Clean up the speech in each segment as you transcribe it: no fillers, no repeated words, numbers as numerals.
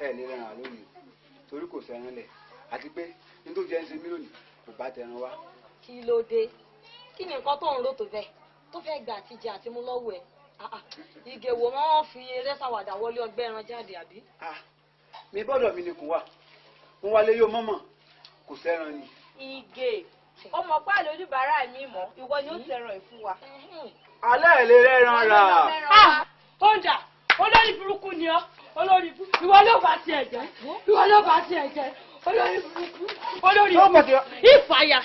Ẹ lè rẹran lónìí torí kò sẹ́ran lẹ̀, àti pé ní tó jẹ́ ń ṣe mí lónìí kò bá tẹran wá. Kí ló dé? Kí ni nǹkan tó ń rò tó bẹ́ẹ̀ tó fẹ́ gbà àtijọ́ àti mú lọ́wọ́ ẹ̀? Ìgè wo wọ́n fi eré ṣàwàdà wọlé ọgbẹ́ ẹran jáde àbí? Mi gbọ́dọ̀ mi nìkún wà, ń wálé yóò mọ̀mọ̀ kò sẹ́ran ni. Ìgè, ó mọ̀ pé àlè oníbàárà mi mọ̀, ìwọ ni ó tẹran ẹ̀ fún wa. Alẹ́ ẹ̀ lè rẹ́ran rà. Kóńdà, olórí burúkú ni ọ́, olórí burúkú, ìwọ ló bá tiẹ̀ jẹ́, ìwọ ló bá tiẹ̀ jẹ́, olórí burúkú, olórí burúkú, ìfàyà,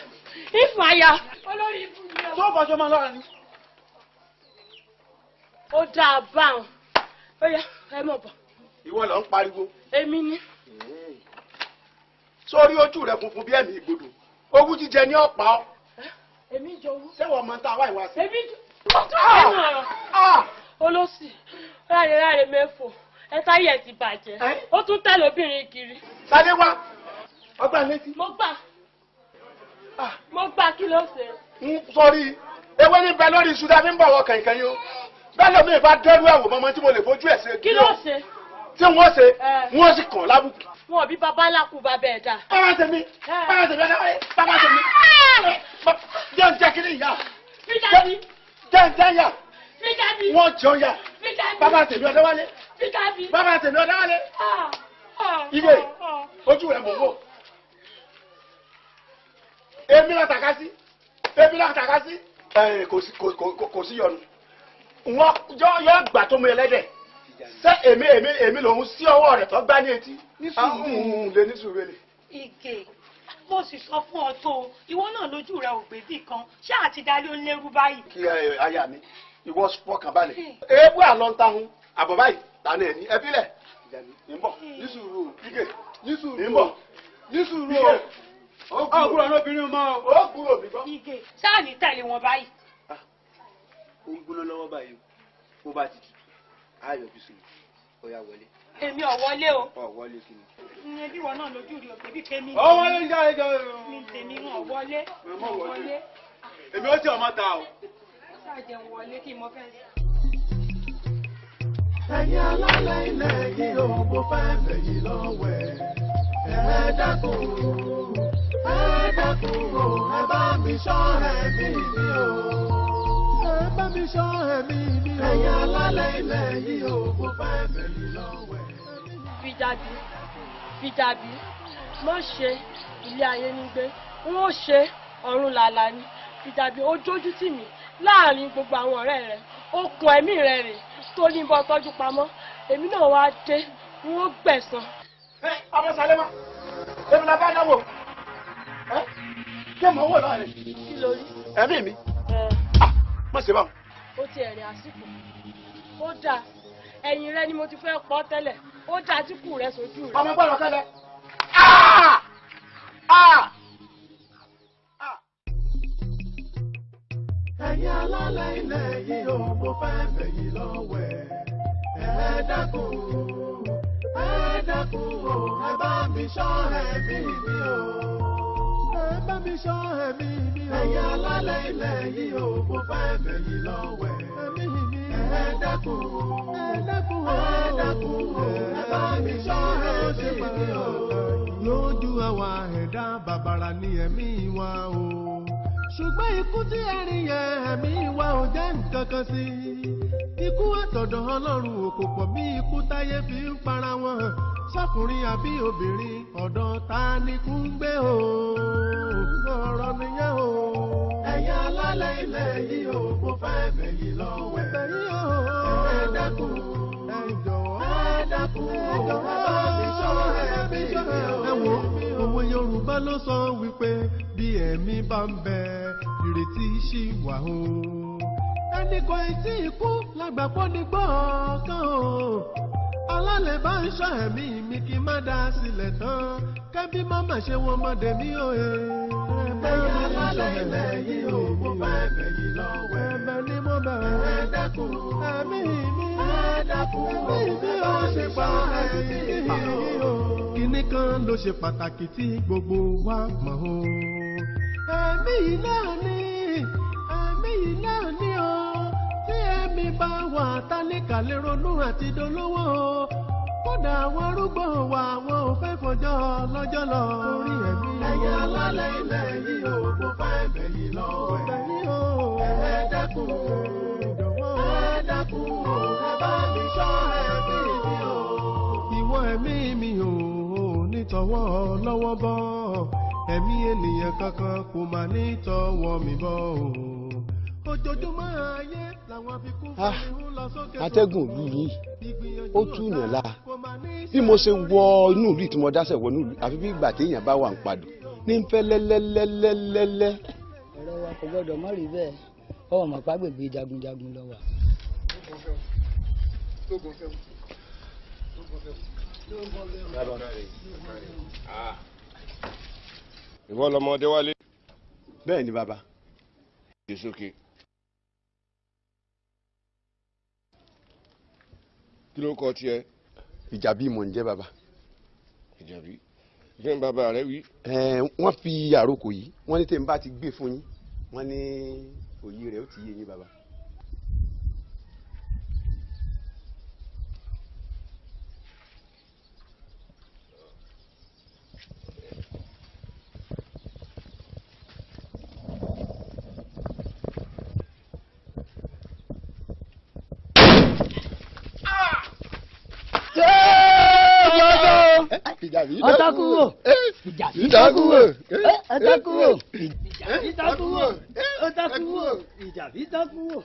ìfàyà, olórí burúkú ni ọ́. Tó fọṣọ máa lọ́ra ni. Ó dáa báwọn, ó yá, ẹ mọ̀ bọ̀. Ìwọ ló ń pariwo. Èmi ni. Sórí ojú rẹ funfun bí ẹ̀mí ìgbodò, owú jíjẹ ní ọ̀pá ọ́. Èmi jowú. Ṣé wọ́n mọ ta wá ìwà sí? Èmi jowú. Olóṣì ráre ráre mẹ́fọ̀ ẹ táyé ẹ ti bàjẹ́, ó tún tẹ̀lé obìnrin kiri. Sáré wá, ọgbà létí. Mo gbà, mo gbà, kí ló ṣe? Sọrí, ewé ní bẹ lórí iṣu tá a fi ń bọ̀ wọ kàìnkàìn yìí o. Bẹ́ẹ̀ lómi ìbá dẹ́rú ẹ̀wò mọ́mọ́ tí mo lè fojú ẹ̀ ṣe. Kí ló ṣe? Tí wọ́n ṣe, wọ́n sì kàn lábùkù. Wọn ò bí baba ńlá kú bàbá ẹ̀ dà. Bàbá tèmi, bàbá tèmi, bàbá tèmi. Jẹ́ ń jẹ́ kí ni ìyá? Jẹ́ ń jẹ́ yà. Wọ́n jẹun yà. Bàbá tèmi Ọdẹ́wálé. Bàbá tèmi Ọdẹ́wálé. Ìgè, ojú rẹ̀ mò ń wò. Èmi náà tàka sí. Èmi náà tàka sí. Kò sí yọnu. Wọ́n yọ gbà tó mú ẹlẹ́dẹ̀. Ṣé èmi èmi èmi lòun sí ọwọ́ rẹ̀ tó gbá ní etí? Ní sùúrù lè ní sùúrù lè. Ìgè, mo sì sọ fún ọ tó, ìwọ náà lójú rẹ ò gbèbí kan, ṣé àti dalé ó lérú báyìí? Kí aya mi, ìwọ fọkàn balẹ̀. Eébú àlọ́ ń tahun, àbọ̀ báyìí, tani ẹ̀ ní ẹbí lẹ̀. Ń bọ̀, ní sùúrù, Ìgè, ní sùúrù, ń bọ̀, ní sùúrù o. Ó gbúrò ọ̀nàbìnrin mọ́ o. Ó gbúrò mi gbọ́. Ìgè, ṣáà ní tẹ̀lé wọn báyìí. Ó ń gbóná lọ́wọ́ báyìí, ó bá ti tutù, á yọjú sí mi, ó yá wọlé. Èmi ò wọlé o. Ò wọlé kí ni? Ní ẹbí wọn náà lójú rí òkè bí kémi. Ó wọlé ń jáde jọ. Mi tèmi wọn ò wọlé. Mo wọlé. Èmi ó tí ọmọ ta o. Ṣáà jẹun wọlé kí mo fẹ́. Ẹ̀yin alálẹ̀ ilẹ̀ yìí o, mo fẹ́ bẹ̀ yín lọ́wẹ̀. Ẹ dákun, ẹ dákun o, ẹ bá mi ṣọ́ ẹ̀mí mi o. Ẹ bá mi ṣọ́ ẹ̀mí mi o. Ẹ̀yin alálẹ̀ ilẹ̀ yìí o, mo fẹ́ bẹ̀ yín lọ́wẹ̀. Fìjàbí, Fìjàbí, mọ̀ ṣe ilé ayé nígbé, n ó ṣe ọ̀run làlà ni. Fìjàbí, ó jójú tì mí láàrin gbogbo àwọn ọ̀rẹ́ rẹ̀, ó kun ẹ̀mí rẹ̀ rè tó ní bọ́ tọ́jú pamọ́, èmi náà wá dé, n ó gbẹ̀san. Ẹ ọmọ Sálẹ́mà, èmi la bá náwó. Ẹ kí ẹ mọ̀ owó lọ́wọ́ rẹ̀. Kí ló rí? Ẹ̀mí mi. Má ṣe báwọn. Ó ti ẹ̀rìn àsìkò. Ó dáa, ẹ̀yìn rẹ ni mo ti fẹ́ pọ́ tẹ́lẹ̀, ó dáa tí kù rẹ sójú rẹ. Ọmọ gbọ́dọ̀ kẹ́lẹ́. Ẹ̀yin alálẹ̀ ilẹ̀ yìí o, mo fẹ́ bẹ̀ yín lọ́wẹ̀. Ẹ dákun, ẹ dákun o, ẹ bá mi ṣọ́ ẹ̀mí mi o. Ẹ bá mi ṣọ́ ẹ̀mí mi o. Ẹ̀yin alálẹ̀ ilẹ̀ yìí o, mo fẹ́ bẹ̀ yín lọ́wẹ̀. Ẹ̀mí mi. Ẹ dákun, ẹ dákun o, ẹ dákun o, ẹ bá mi ṣọ́ ẹ̀mí mi o. Lójú àwa ẹ̀dá bàbàrà ni ẹ̀mí wa o. Ṣùgbọ́n ikú tí ẹ̀rín yẹn ẹ̀mí wa ò jẹ́ nǹkan kan sí i. Ikú àtọ̀dọ̀ Ọlọ́run ò kò pọ̀ bí ikú táyé fi ń para wọn. Sọ́kùnrin àbí obìnrin ọ̀dọ̀ ta ni kú ń gbé o. Ọ̀rọ̀ nìyẹn o. Ẹ̀yin alálẹ̀ ilẹ̀ yìí o, mo fẹ́ bẹ̀ yín lọ́wẹ̀. Ẹ dákun, ẹ jọ̀wọ́, ẹ dákun, ẹ jọ̀wọ́, ẹ bá mi ṣọ́ ẹ̀mí mi o. Ẹ wo, òwe Yorùbá ló sọ wípé bí ẹ̀mí bá ń bẹ, ìrètí ṣì wà o. Ẹnì kan etí ikú lágbàpọ̀ ní gbọ̀ọ̀kan o. Alálẹ̀ bá ń ṣọ́ ẹ̀mí mi kí n má dá sílẹ̀ tán. Kẹ́bí má má ṣe wọn mọ́dé mi ò he. Ẹ̀yin alálẹ̀ ilẹ̀ yìí o, mo fẹ́ bẹ̀ yín lọ́wẹ̀. Ẹ̀bẹ̀ ni mo bẹ̀. Ẹ dákun, ẹ̀mí mi. Ẹ dákun, ẹ̀mí mi ò ṣe pa ẹ̀mí mi o. Kinní kan ló ṣe pàtàkì tí gbogbo wa mọ̀ o. Ẹ̀mí yìí náà ni, ẹ̀mí yìí náà ni o. Tí ẹ̀mí bá wà tálíkà lè ronú àti dolówó o. Kódà àwọn arúgbó. Ládùúgbò wa wọn ò fẹ́ fọjọ́ lọ́jọ́ lọ. Torí ẹ̀mí ẹ̀yin alálẹ̀ ilẹ̀ yìí o, mo fẹ́ bẹ̀ yín lọ́wọ́ ẹ̀. Ẹ dákun, ẹ dákun o, ẹ bá mi ṣọ́ ẹ̀mí mi o. Ìwọ ẹ̀mí mi ò nítọwọ́ lọ́wọ́ bọ́. Ẹ̀mí ènìyàn kankan kò mà nítọwọ́ mi bọ́ o. Ojoojúmọ́ ayé làwọn fi kún fún mi ń lọ sókè. Atẹ́gùn ìlú yìí ó túyàn láa. Bí mo ṣe wọ inú ìlú tí mo dáṣẹ̀ wọ inú ìlú, àfi bí ìgbà téèyàn bá wà ń padò ní ń fẹ́ lẹ́lẹ́lẹ́lẹ́lẹ́. Ọ̀rọ̀ wa kò gbọ́dọ̀ mọ́ rí bẹ́ẹ̀, ọmọ pàgbègbè jagunjagun lọ wà. Ìwọ lọmọdé wálé. Bẹ́ẹ̀ ni bàbá. Sókè. Kí ló kọ tiẹ̀? Ìjàbí mò ń jẹ́ bàbá. Ìjàbí kí ni bàbá rẹ wí? Wọ́n fi àròkò yìí, wọ́n ní tèmi bá ti gbé fún yín, wọ́n ní òye rẹ̀ ó ti yé yín bàbá. Ọ̀tàkùwò ìjàbí ọ̀tàkùwò ìjàbí tàkùwò ọ̀tàkùwò ìjàbí tàkùwò.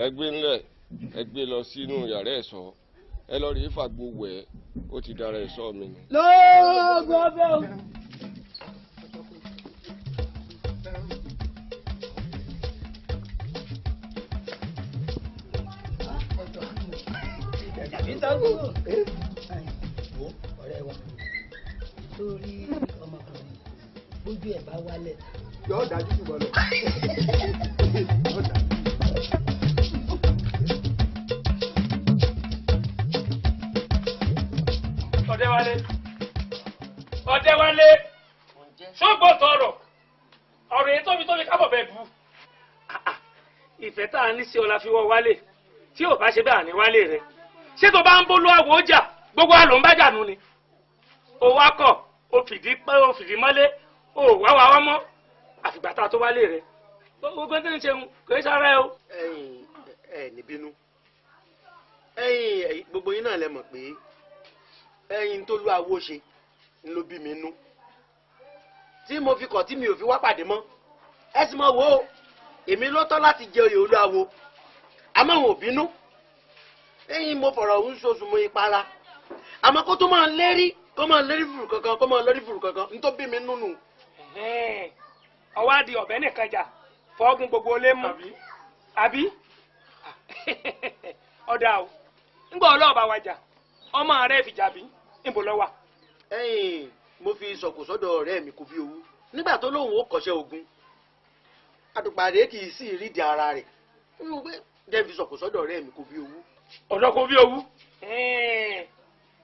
Ẹ gbé ńlẹ̀, ẹ gbé lọ sínú yàrá ẹ̀ṣọ́, ẹ lọ rí fàgbo wẹ̀, ó ti dára ẹ̀ṣọ́ mi ni. Lóògùn ọbẹ̀ o. Ìjàbí tàkùwò. Ọ̀rẹ́ wa sórí ọmọkùnrin bójú ẹ̀ bá wálẹ̀. Yóò dájú jù bọ́ lọ. Ọ̀dẹ́wálé, Ọ̀dẹ́wálé, ṣọ́gbọ́n tọrọ ọ̀rọ̀ èyí tóbi tóbi kábọ̀ bẹ́ẹ̀ bu. Ìfẹ́ tá a ní sí ọlá fi wọ́ wálé, tí ò bá ṣe bẹ́ẹ̀ àní wálé rẹ̀. Ṣé tó bá ń bólú àwọ̀ ọjà gbogbo àlọ́ ń bá jà nù ni? Ó wá kọ̀, ó fìdí pẹ́, ó fìdí mọ́lé, ó wá wá wá mọ́, àfìgbà tá a tó wálé rẹ̀. Gbogbo tí ń ṣe kò í sára ẹ o. Ẹ̀yin ẹ ní bínú, ẹ̀yin gbogbo yín náà lẹ mọ̀ pé ẹ̀yin tó lú awo ṣe ń ló bí mi nú tí mo fi kọ̀ tí mi ò fi wá pàdé mọ́. Ẹ sì mọ̀ wò ó, èmi ló tọ́ láti jẹ oyè olúawo, àmọ́ òun ò bínú. Ẹ̀yin mo fọ̀rọ̀ òun ṣoṣù mo ìpara, àmọ́ kó tó máa lérí, kó máa lérí fùrù kankan, kó máa lérí fùrù kankan, n tó bí mi nínú. Ọwọ́ á di ọ̀bẹ nìkan jà fọ́ọ̀gùn gbogbo olé mú àbí ọ̀dà o, ńgbà ọlọ́ọ̀bá wa jà ọmọ rẹ̀ fìjàbí níbo lọ wà? Ẹ̀yin mo fi sọ̀kò sọ́dọ̀ ọ̀rẹ́ mi kò bí owó nígbà tó lóun ó kọ́ṣẹ́ ogun, àtùpàdé kì í sì rídìí ara rẹ̀, jẹ́ fi sọ̀kò sọ́dọ̀ ọ̀rẹ́ mi kò bí owó. Ọ̀dọ́ kò bí owó,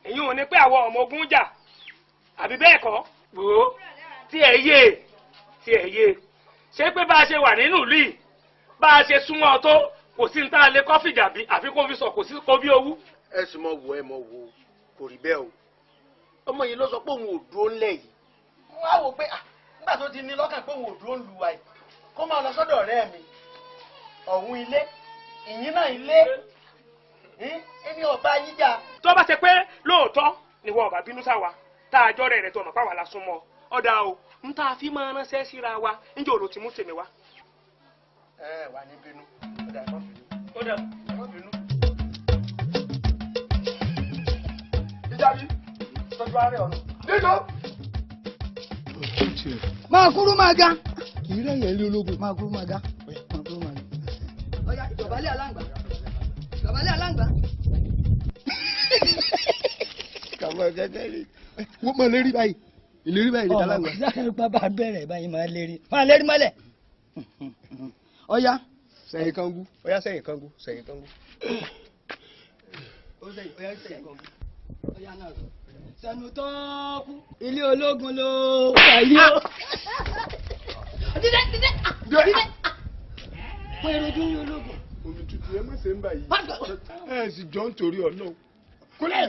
èyí ò ní pé àwọn ọmọ ogun jà àbí bẹ́ẹ̀ kọ́? Wò ó tí ẹ yé, tí ẹ yé, ṣé pé bá a ṣe wà nínú ìlú yìí, bá a ṣe súnmọ́ ọ tó, kò sí ní tá a lè kọ́ fìjàbí àfi kó fi sọ kò sí kó bí owó. Ẹ sì mọ wo, ẹ mọ wo, kò rí bẹ́ẹ̀ o. Ọmọ yìí ló sọ pé òun ò dúró ńlẹ̀ yìí. Wọ́n á wò pé nígbà tó ti ní lọ́kàn pé òun ò dúró ń lu wa yìí, kó máa lọ sọ́dọ̀ ọ̀rẹ́ mi ọ̀hún ilé ìyín náà ilé ẹni ọba yín jà. Tó bá ṣe pé lóòótọ́ ni wọ́n ọba bínú sáwa tá a jọ rẹ̀ rẹ̀ tó ọmọ pàwọ́ la súnmọ́ ọ̀dà o, ń tá a fi máa ránṣẹ́ síra wa níjẹ́ òòlù ti mú tèmi wá. Ẹ wà ní bínú, ọ̀dà ẹ̀ má bínú. Ọ̀dà ẹ̀ má bínú. Ìjàbí tọ́jú àárẹ̀ ọ̀nà. Dídó. Máa kúrú máa ga. Kì í rẹ̀yìn ilé ológun. Máa kúrú máa ga. Máa kúrú máa ga. Ọ̀yá ìdọ̀bálẹ̀ aláǹgbá. Ìdọ̀bálẹ̀ aláǹgbá. Kàmọ́ kẹ́kẹ́ rí. Wọ́n máa lérí báyìí. Ìlérí báyìí ní aláǹgbá. Ọmọ kò sáré bá bẹ̀rẹ̀ báyìí máa lérí. Máa lérí mọ́lẹ̀. Ọ̀yá. Sẹ́yìn kangu. Ọ̀yá sẹ́yìn kangu. Sẹ́yìn kangu. Ọ̀yá sẹ́yìn kangu. Ọ̀yá náà rọ̀. Sẹ̀nu tọ́kú. Ilé ológun ló wáyé o. Dídé dídé dídé. Wọ́n erojú ní ológun. Omi tutù ẹ má ṣe ń báyìí. Ẹ sì jọ ń torí ọ̀nà. Kúlẹ̀.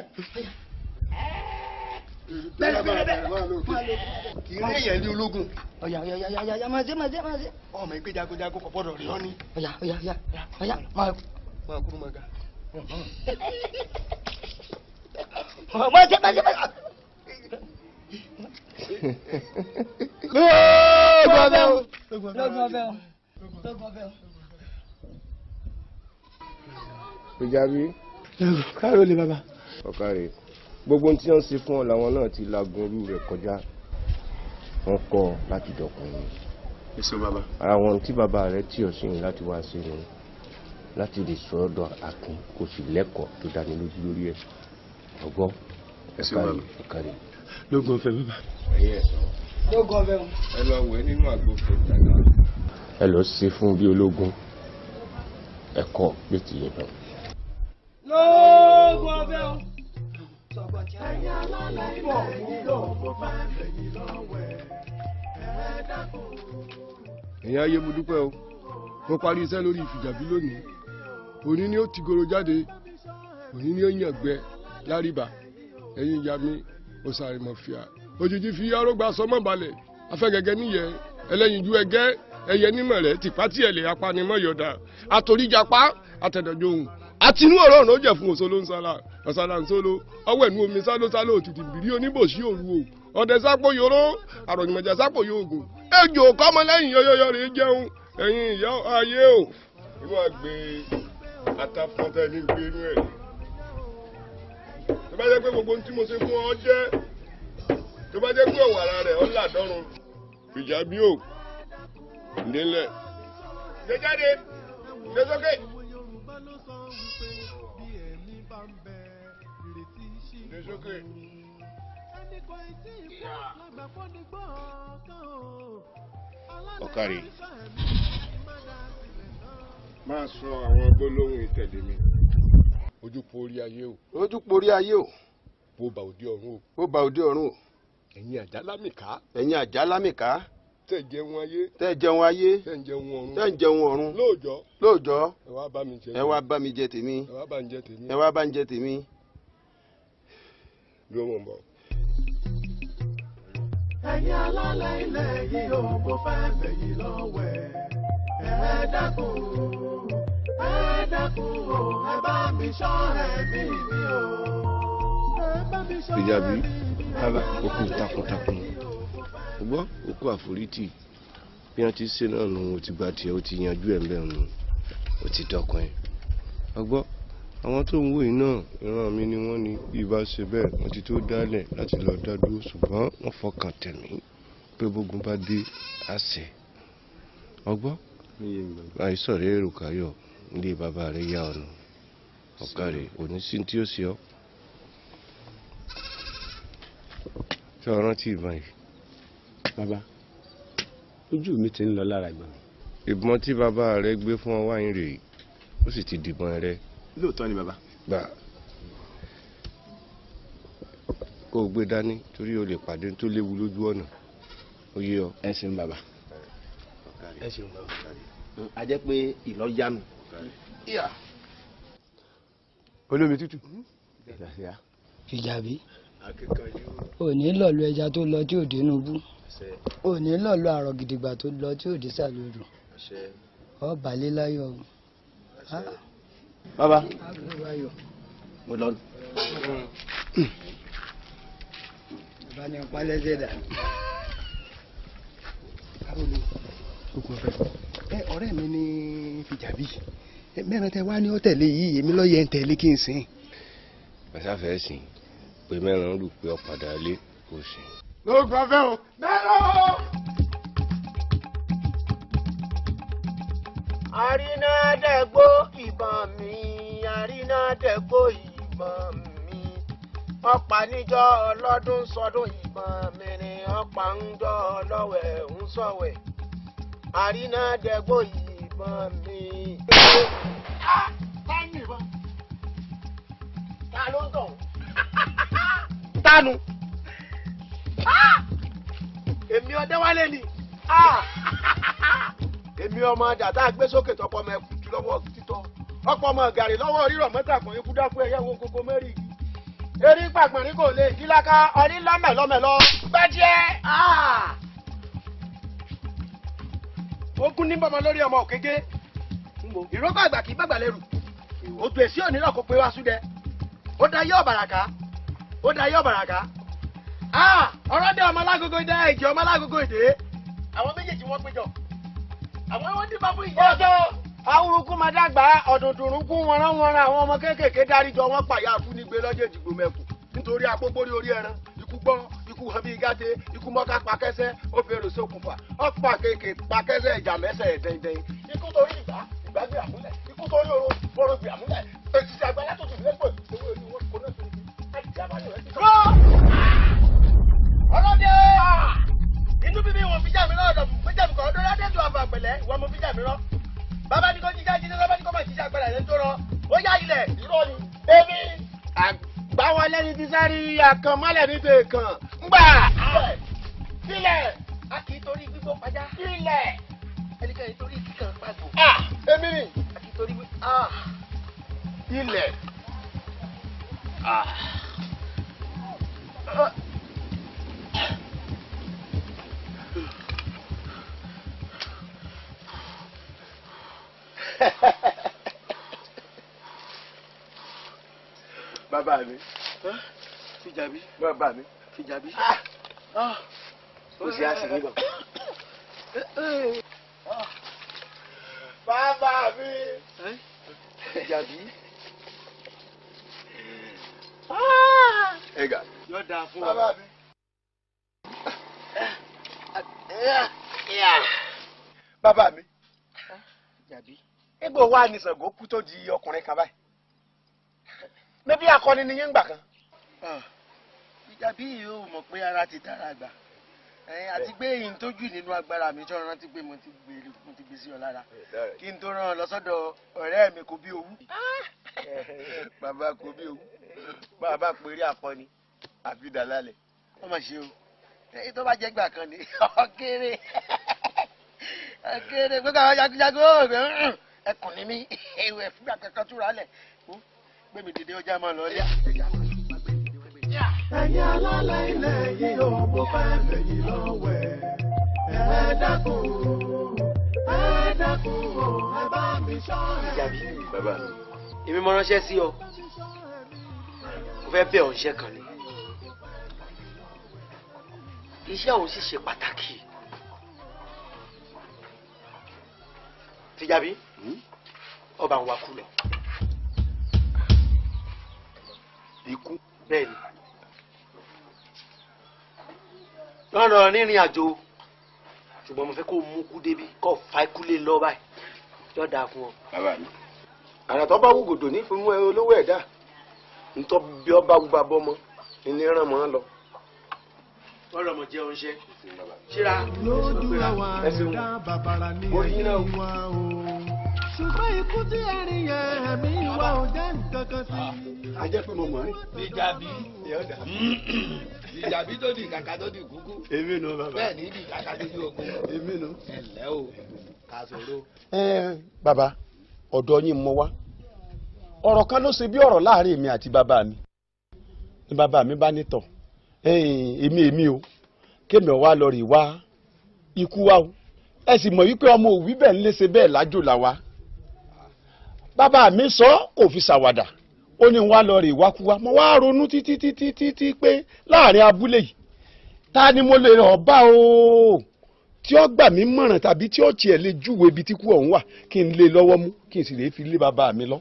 Bẹ̀rẹ̀ bẹ̀rẹ̀ bẹ̀rẹ̀. Kì í rí èèyàn lé ológun. Ọ̀yà ọ̀yà ọ̀yà ọ̀yà máa ṣe máa ṣe máa ṣe. Ọmọ ìgbé jagunjagun kò gbọ́dọ̀ rí ọ ní. Ọ̀yà ọ̀yà ọ̀yà ọ̀yà máa. Máa kúrú máa ga. Máa ṣe máa ṣe máa ṣe. Lóògùn ọbẹ̀ o. Lóògùn ọbẹ̀ o. Lóògùn ọbẹ̀ o. Fìjàbí. Káàró lè bàbá. Ọ̀kàrẹ̀ gbogbo ohun tí wọ́n ń ṣe fún ọ làwọn náà ti lagun orú rẹ̀ kọjá. Wọ́n kọ́ ọ láti dọkùnrin. Èso bàbá. Ara wọn tí bàbá rẹ̀ tì ọ́ sí ni láti wá sí ni láti lè sọ ọ́ dọ̀ akin kò sì lẹ́kọ̀ọ́ tó dáni lójú lórí ẹ̀. Ọgbọ́ Èso bàbá. ọ̀kàrẹ̀. Lóògùn ọ̀fẹ́ bàbá. Ẹ̀yin ẹ̀ sọ. Lóògùn ọbẹ̀ o. Ẹ lọ wẹ̀ nínú àgbo fún ẹ lọ ṣe fún bí ológun ẹ̀kọ́ bí ti yẹ bẹ́ẹ̀. Lóògùn ọbẹ̀ o. Ẹ̀yin alálẹ̀ ilẹ̀ yìí o, mo fẹ́ bẹ̀yìn lọ́wẹ̀. Ẹ dákun. Ẹ̀yin ayé, mo dúpẹ́ o. Mo parí iṣẹ́ lórí Ìfìjàbí lónìí. Òní ni ó ti goro jáde, òní ni ó yàn gbẹ láríba. Ẹ̀yin ìyá mi, òsàrìmọ̀fìà òjijì fi arógbá sọmọ balẹ̀ afẹ́gẹ́gẹ́ níyẹ ẹlẹ́yinjú ẹgẹ́ ẹyẹ nímọ̀ rẹ̀ tìpátì ẹ̀lẹ́ apanimọ̀yọ̀dà àtòríjàpá àtẹ̀dọ̀jọ̀hún àtinú ọ̀rọ̀ ọ̀nà ó jẹ̀ fún òṣòló ń sálà ọ̀sálà ń sóló ọwọ́ ẹ̀nu omi sálósáló òtìtì bìrí oníbòsí òru o ọ̀dẹ sápò yòró àròyìnmọ̀jà sápò yòògùn ejò kọ́mọlẹ́yìn yọyọyọ rèé jẹun. Ẹ̀yin ìyá ayé o, inú àgbè àtàfọ́tẹ́ ní gbé inú ẹ̀ tó bá jẹ́ pé gbogbo ohun tí mo ṣe fún ọ jẹ́ tó bá jẹ́ pé ọ̀wàrà rẹ̀ ọ́ làdọ́run. Fìjàbí o, ǹdẹ́lẹ̀ ṣe jáde ṣe sókè. Ṣe sókè. Ọ̀kàrẹ̀, máa sọ àwọn gbólóhùn ìtẹ̀lé mi. Ojú po orí ayé o. Ojú porí ayé o. Bó ba òde ọ̀run o. Ó ba òde ọ̀run o. Ẹ̀yin àjálámìká. Ẹ̀yin àjálámìká. Tẹ̀ jẹun ayé. Tẹ́ jẹun ayé. Tẹ̀ ń jẹun ọ̀run. Tẹ́ ń jẹun ọ̀run. Lóòjọ́. Lóòjọ́. Ẹ wá bá mi jẹ. Ẹ wá bá mi jẹ tèmi. Ẹ wá bá ń jẹ tèmi. Ẹ wá bá ń jẹ tèmi. Dúró, mọ̀ ń bọ̀. Ẹ̀yin alálẹ̀ ilẹ̀ yìí o, mo fẹ́ bẹ̀yìn lọ́wẹ̀. Ẹ dákun, ẹ dákun o, ẹ bá mi ṣọ́ ẹ̀mí mi o. Ẹ bá mi ṣọ́ Fìjàbí, ẹ̀mí mi bàbá, ó kú takuntakun. O gbọ́, ó kú àforítì. Bí wọ́n ti ṣe náà nù, o ti gba tiẹ̀, o ti yanjú ẹ̀ mbẹ́ nù, o ti dọkàn ẹ̀. O gbọ́, àwọn tó ń wò yìí náà, ìran mi ni wọ́n ní bí ibà ṣe bẹ́ẹ̀, wọ́n ti tó dálẹ̀ láti lọ dá dúró, ṣùgbọ́n wọ́n fọkàn tẹ̀mí pé bógun bá dé àṣẹ. O gbọ́, àìsọ̀rẹ́ èrò káyọ̀ ilé bàbá rẹ̀ yá ọ̀nà. Ọ̀kàrẹ̀ òní sí tí ó ṣe ọ́. Ṣé o rántí ìbọn yìí? Bàbá, ojú mi ti ń lọ lára ìbọn mi. Ìbọn tí bàbá rẹ gbé fún ọ wáyé rèé, ó sì ti dìbọn rẹ. Lóòótọ́ ni bàbá. Gbà kó o gbé dání torí o lè pàdé tó léwu lójú ọ̀nà. Ó yé ọ. Ẹ ṣeun bàbá. Ẹ ṣeun bàbá. A jẹ́ pé ìlọ yánu. Olómi tútù. Fìjàbí, òní lọ̀lú ẹja tó lọ tí ò dénú bú, òní lọ̀lú àrọ̀ gidigba tó lọ tí ò dé sàlẹ̀ odò. Ọ balẹ̀ láyọ̀ o. Bàbá, Ayọ̀. mo lọ. Bàbá ni ọ̀pá lẹ́sẹ̀ dà. Ẹ ọ̀rẹ́ mi ní Fìjàbí mẹ́rin tẹ wá ní ó tẹ̀lé yìí, èmi ló yẹ ń tẹ̀lé kí n sìn. Bàṣà fẹ́ sìn pé mẹ́rin rù pé ọ padà lé kò sìn. Lóògùn ọ̀fẹ́ o. Mẹ́rọ̀ o. Àrínádẹ́gbó ìbọn mi, àrínádẹ́gbó ìbọn mi. Ọ̀pá níjọ́ ọlọ́dún sọdún ìbọn mi ni ọ̀pá ń jọ́ ọlọ́wẹ̀ ń sọ̀wẹ̀. Àrínádẹ́gbó ìbọn mi. Ta ló ń tọ̀? Tánu. Èmi Ọdẹ́wálé ni. Èmi ọmọ dàtà gbé sókè tọpọ ọmọ ẹkùtù lọ́wọ́ títọ́ ọ̀pọ̀ ọmọ gàrí lọ́wọ́ rírọ̀ mọ́tàkùn ikú dákú ẹ̀yẹ wo kókó mẹ́rin igi. Erí pàgbọ̀nrín kò lè kí láká ọrí lọ́mẹ̀lọ́mẹ̀lọ́ gbẹ́jẹ́. Ogun ní bọ́mọ lórí ọmọ òkèké. Ìrókò àgbà kì í bàgbà lẹ́rù. Òtù èsì òní náà kò pé wá súdẹ. Ó da yọ ọ̀bàràká. Ó da yọ ọ̀bàràká. Ọ̀rọ̀ dé ọmọ alágogo ìdá ìjì ọmọ alágogo ìdè. Àwọn méjèèjì wọ́n péjọ. Àwọn wọn dìbò fún ìyá. Ọjọ́ awúrúkú máa dàgbà ọ̀dùndùnrúkú wọnránwọnrán àwọn ọmọ kéékèèké dáríjọ wọn pàyà fúnigbe lọ́jọ́ ìdìgbò mẹ́kù nítorí apópórí orí ẹran ikú gbọ́n ikú hàn bíi gàtè ikú mọ́ká pakẹ́sẹ́ ó fèrè sókùnfà ọ̀pá kéèké pakẹ́sẹ́ ìjà mẹ́sẹ̀ dẹ́ndẹ́n. Ikú torí ìgbà ìgbà gbé àmúlẹ̀ ikú torí oró oró gbé àmúlẹ̀ èsì àgbàlá tó tún lẹ́pọ̀ ewé orí wọn kò náà torí ọlọ́dẹ inú bíbí wọn fi já mi lọ́dọ̀ fi já mi kọ́ ọdún ládé tó àbọ̀ àpẹ̀lẹ́ ìwọ mo fi já mi rọ́. Bàbá ní kò jíjá jíjá bàbá ní kò máa jíjá agbára rẹ̀ tó rọ ó yá ilẹ̀ irọ́ ni. Èmi àgbáwọlé ni ti sáré àkànmọ́lẹ̀ ní tèèkàn ńgbà. Sílẹ̀ a kì í torí gbígbó pajá. Sílẹ̀ ẹnikẹ́ni torí kíkan pàgbò. Èmi ni a kì í torí gbígbó. Ilẹ̀. Bàbá mi. Fìjàbí. Bàbá mi. Fìjàbí. Ó sì á sì ní bàbá. Bàbá mi. Fìjàbí. Ẹ̀gà. Yóò dáa fún ọ. Bàbá mi. Bàbá mi. Fìjàbí. Nígbà wo ni Ṣàngó kú tó di ọkùnrin kan báyìí? Mẹ́bí akọni ni yín gbà kan. Fìjàbí yìí ó mọ̀ pé ara ti dára àgbà. Àti pé èyí tó jù nínú agbára mi tó rántí pé mo ti gbé sí ọ lára. Kí n tó rán ọ lọ sọ́dọ̀ ọ̀rẹ́ mi kò bí owú. Bàbá kò bí owú. Bàbá péré akọni àfi dàlálẹ̀. Ó mà ṣe o. Èyí tó bá jẹ́ gbà kan ni ọ̀kẹ́rẹ́. Ọ̀kẹ́rẹ́ gbogbo àwọn jagunjagun ẹkùn ni mí. Ìwẹ̀ fúgbà kankan túra lẹ̀. Gbẹ̀mí dìde ọjà máa lọ rí. Ẹ̀yin alálẹ̀ ilẹ̀ yìí ò mo fẹ́ bẹ̀yìn lọ́wẹ̀. Ẹ dákun, ẹ dákun o, ẹ bá mi ṣọ́ ẹ. Fìjàbí. Bàbá mi. Èmi mo ránṣẹ́ sí ọ. Mo fẹ́ bẹ̀ ọ́ iṣẹ́ kan ni. Iṣẹ́ òun sì ṣe pàtàkì. Fìjàbí, ọba ń wa kú lọ. Ikú. Bẹ́ẹ̀ni. Lọ́nà rìnrìn àjò ṣùgbọ́n mo fẹ́ kó mú kú débi kó fa ikú lé lọ báyìí yóò dáa fún ọ. Bàbá mi. Àrà tó bá wù gòdò ní fún olówó ẹ̀dá ntọ́ bí ọba wù bá bọ́mọ ní ràn mọ́ lọ. Ọ̀rọ̀ mọ̀ jẹun ṣe. Ṣíra. Lójú àwa ẹ̀dá bàbàrà ní ẹ̀yìn wa o. Ṣùgbọ́n ikú tí ẹ̀rín yẹn ẹ̀mí wa ò jẹ́ nǹkan kan sí. A jẹ́ pé mo mọ̀ rí. Fìjàbí. Fìjàbí tó di kàkà tó di kúkú. Èmi nù bàbá. Bẹ́ẹ̀ ni di kàkà tó di okun. Èmi nù. Ẹ̀lẹ́ o, ká sọ̀rọ̀. Bàbá, ọ̀dọ̀ yín mo wá. Ọ̀rọ̀ kan ló ṣe bí ọ̀rọ̀ láàrin èmi àti bàbá mi. Ní bàbá mi bá nítọ̀, èmi o, kémi ọ̀wá lọ rè wá ikú wa o. Ẹ sì mọ̀ wípé ọmọ òwí bẹ́ẹ̀ ń léṣe bẹ́ẹ̀ lájò làwa. Bàbá mi sọ kò fi ṣàwàdà. Ó ní wá lọ rè wákúwá. Mo wá ronú títí títí títí pé láàrin abúlé yìí ta ni mo lè ràn bá o tí ó gbà mí mọ̀ràn tàbí tí ó tiẹ̀ lè júwe ibi tí kú ọ̀hún wà kí n lé lọ́wọ́ mú kí n sì lè fi lé bàbá mi lọ.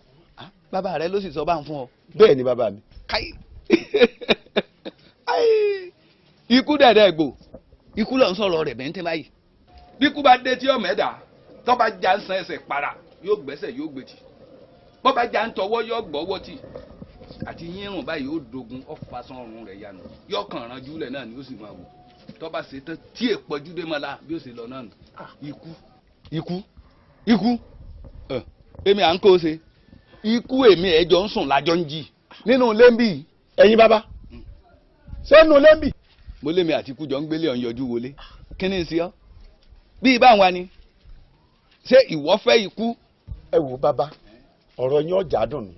Bàbá rẹ ló sì sọ bá ń fún ọ. Bẹ́ẹ̀ ni bàbá mi. Káyì ikú dẹ̀dẹ̀ gbò ikú ló ń sọ̀rọ̀ rẹ̀ bẹ́ńtẹ́ báyìí. Bí ikú bá dé tí ọmọ ẹ̀dá tó bá já ń san ẹsẹ̀ para yóò gbẹ́sẹ̀ yóò gbètì bó bá já ń tọwọ́ yóò gbọ́wọ́ tì àti yírùn báyìí ó dogun ọ̀fàsán ọ̀run rẹ̀ yanu yóò kàn ránjú lẹ̀ náà ni ó sì máa wò tó bá ṣe tán tí èpọ̀jú dé mọ́lá bí ó ṣe lọ náà nù. Ikú ikú ikú èmi à ń kó ṣe ikú èmi ẹ̀jọ̀ ń sùn lájọ́ ń jì nínú lẹ́ńbì. Ẹ̀yin bàbá sẹ́nu lẹ́ńbì. Mo lémi àti ikú jọ ń gbélé ọ̀hún yọjú wọlé kí ni sí ọ bí ibà wa ni ṣé ìwọ fẹ́ ikú. Ẹ wo bàbá ọ̀rọ̀ yín ọjà dùn mí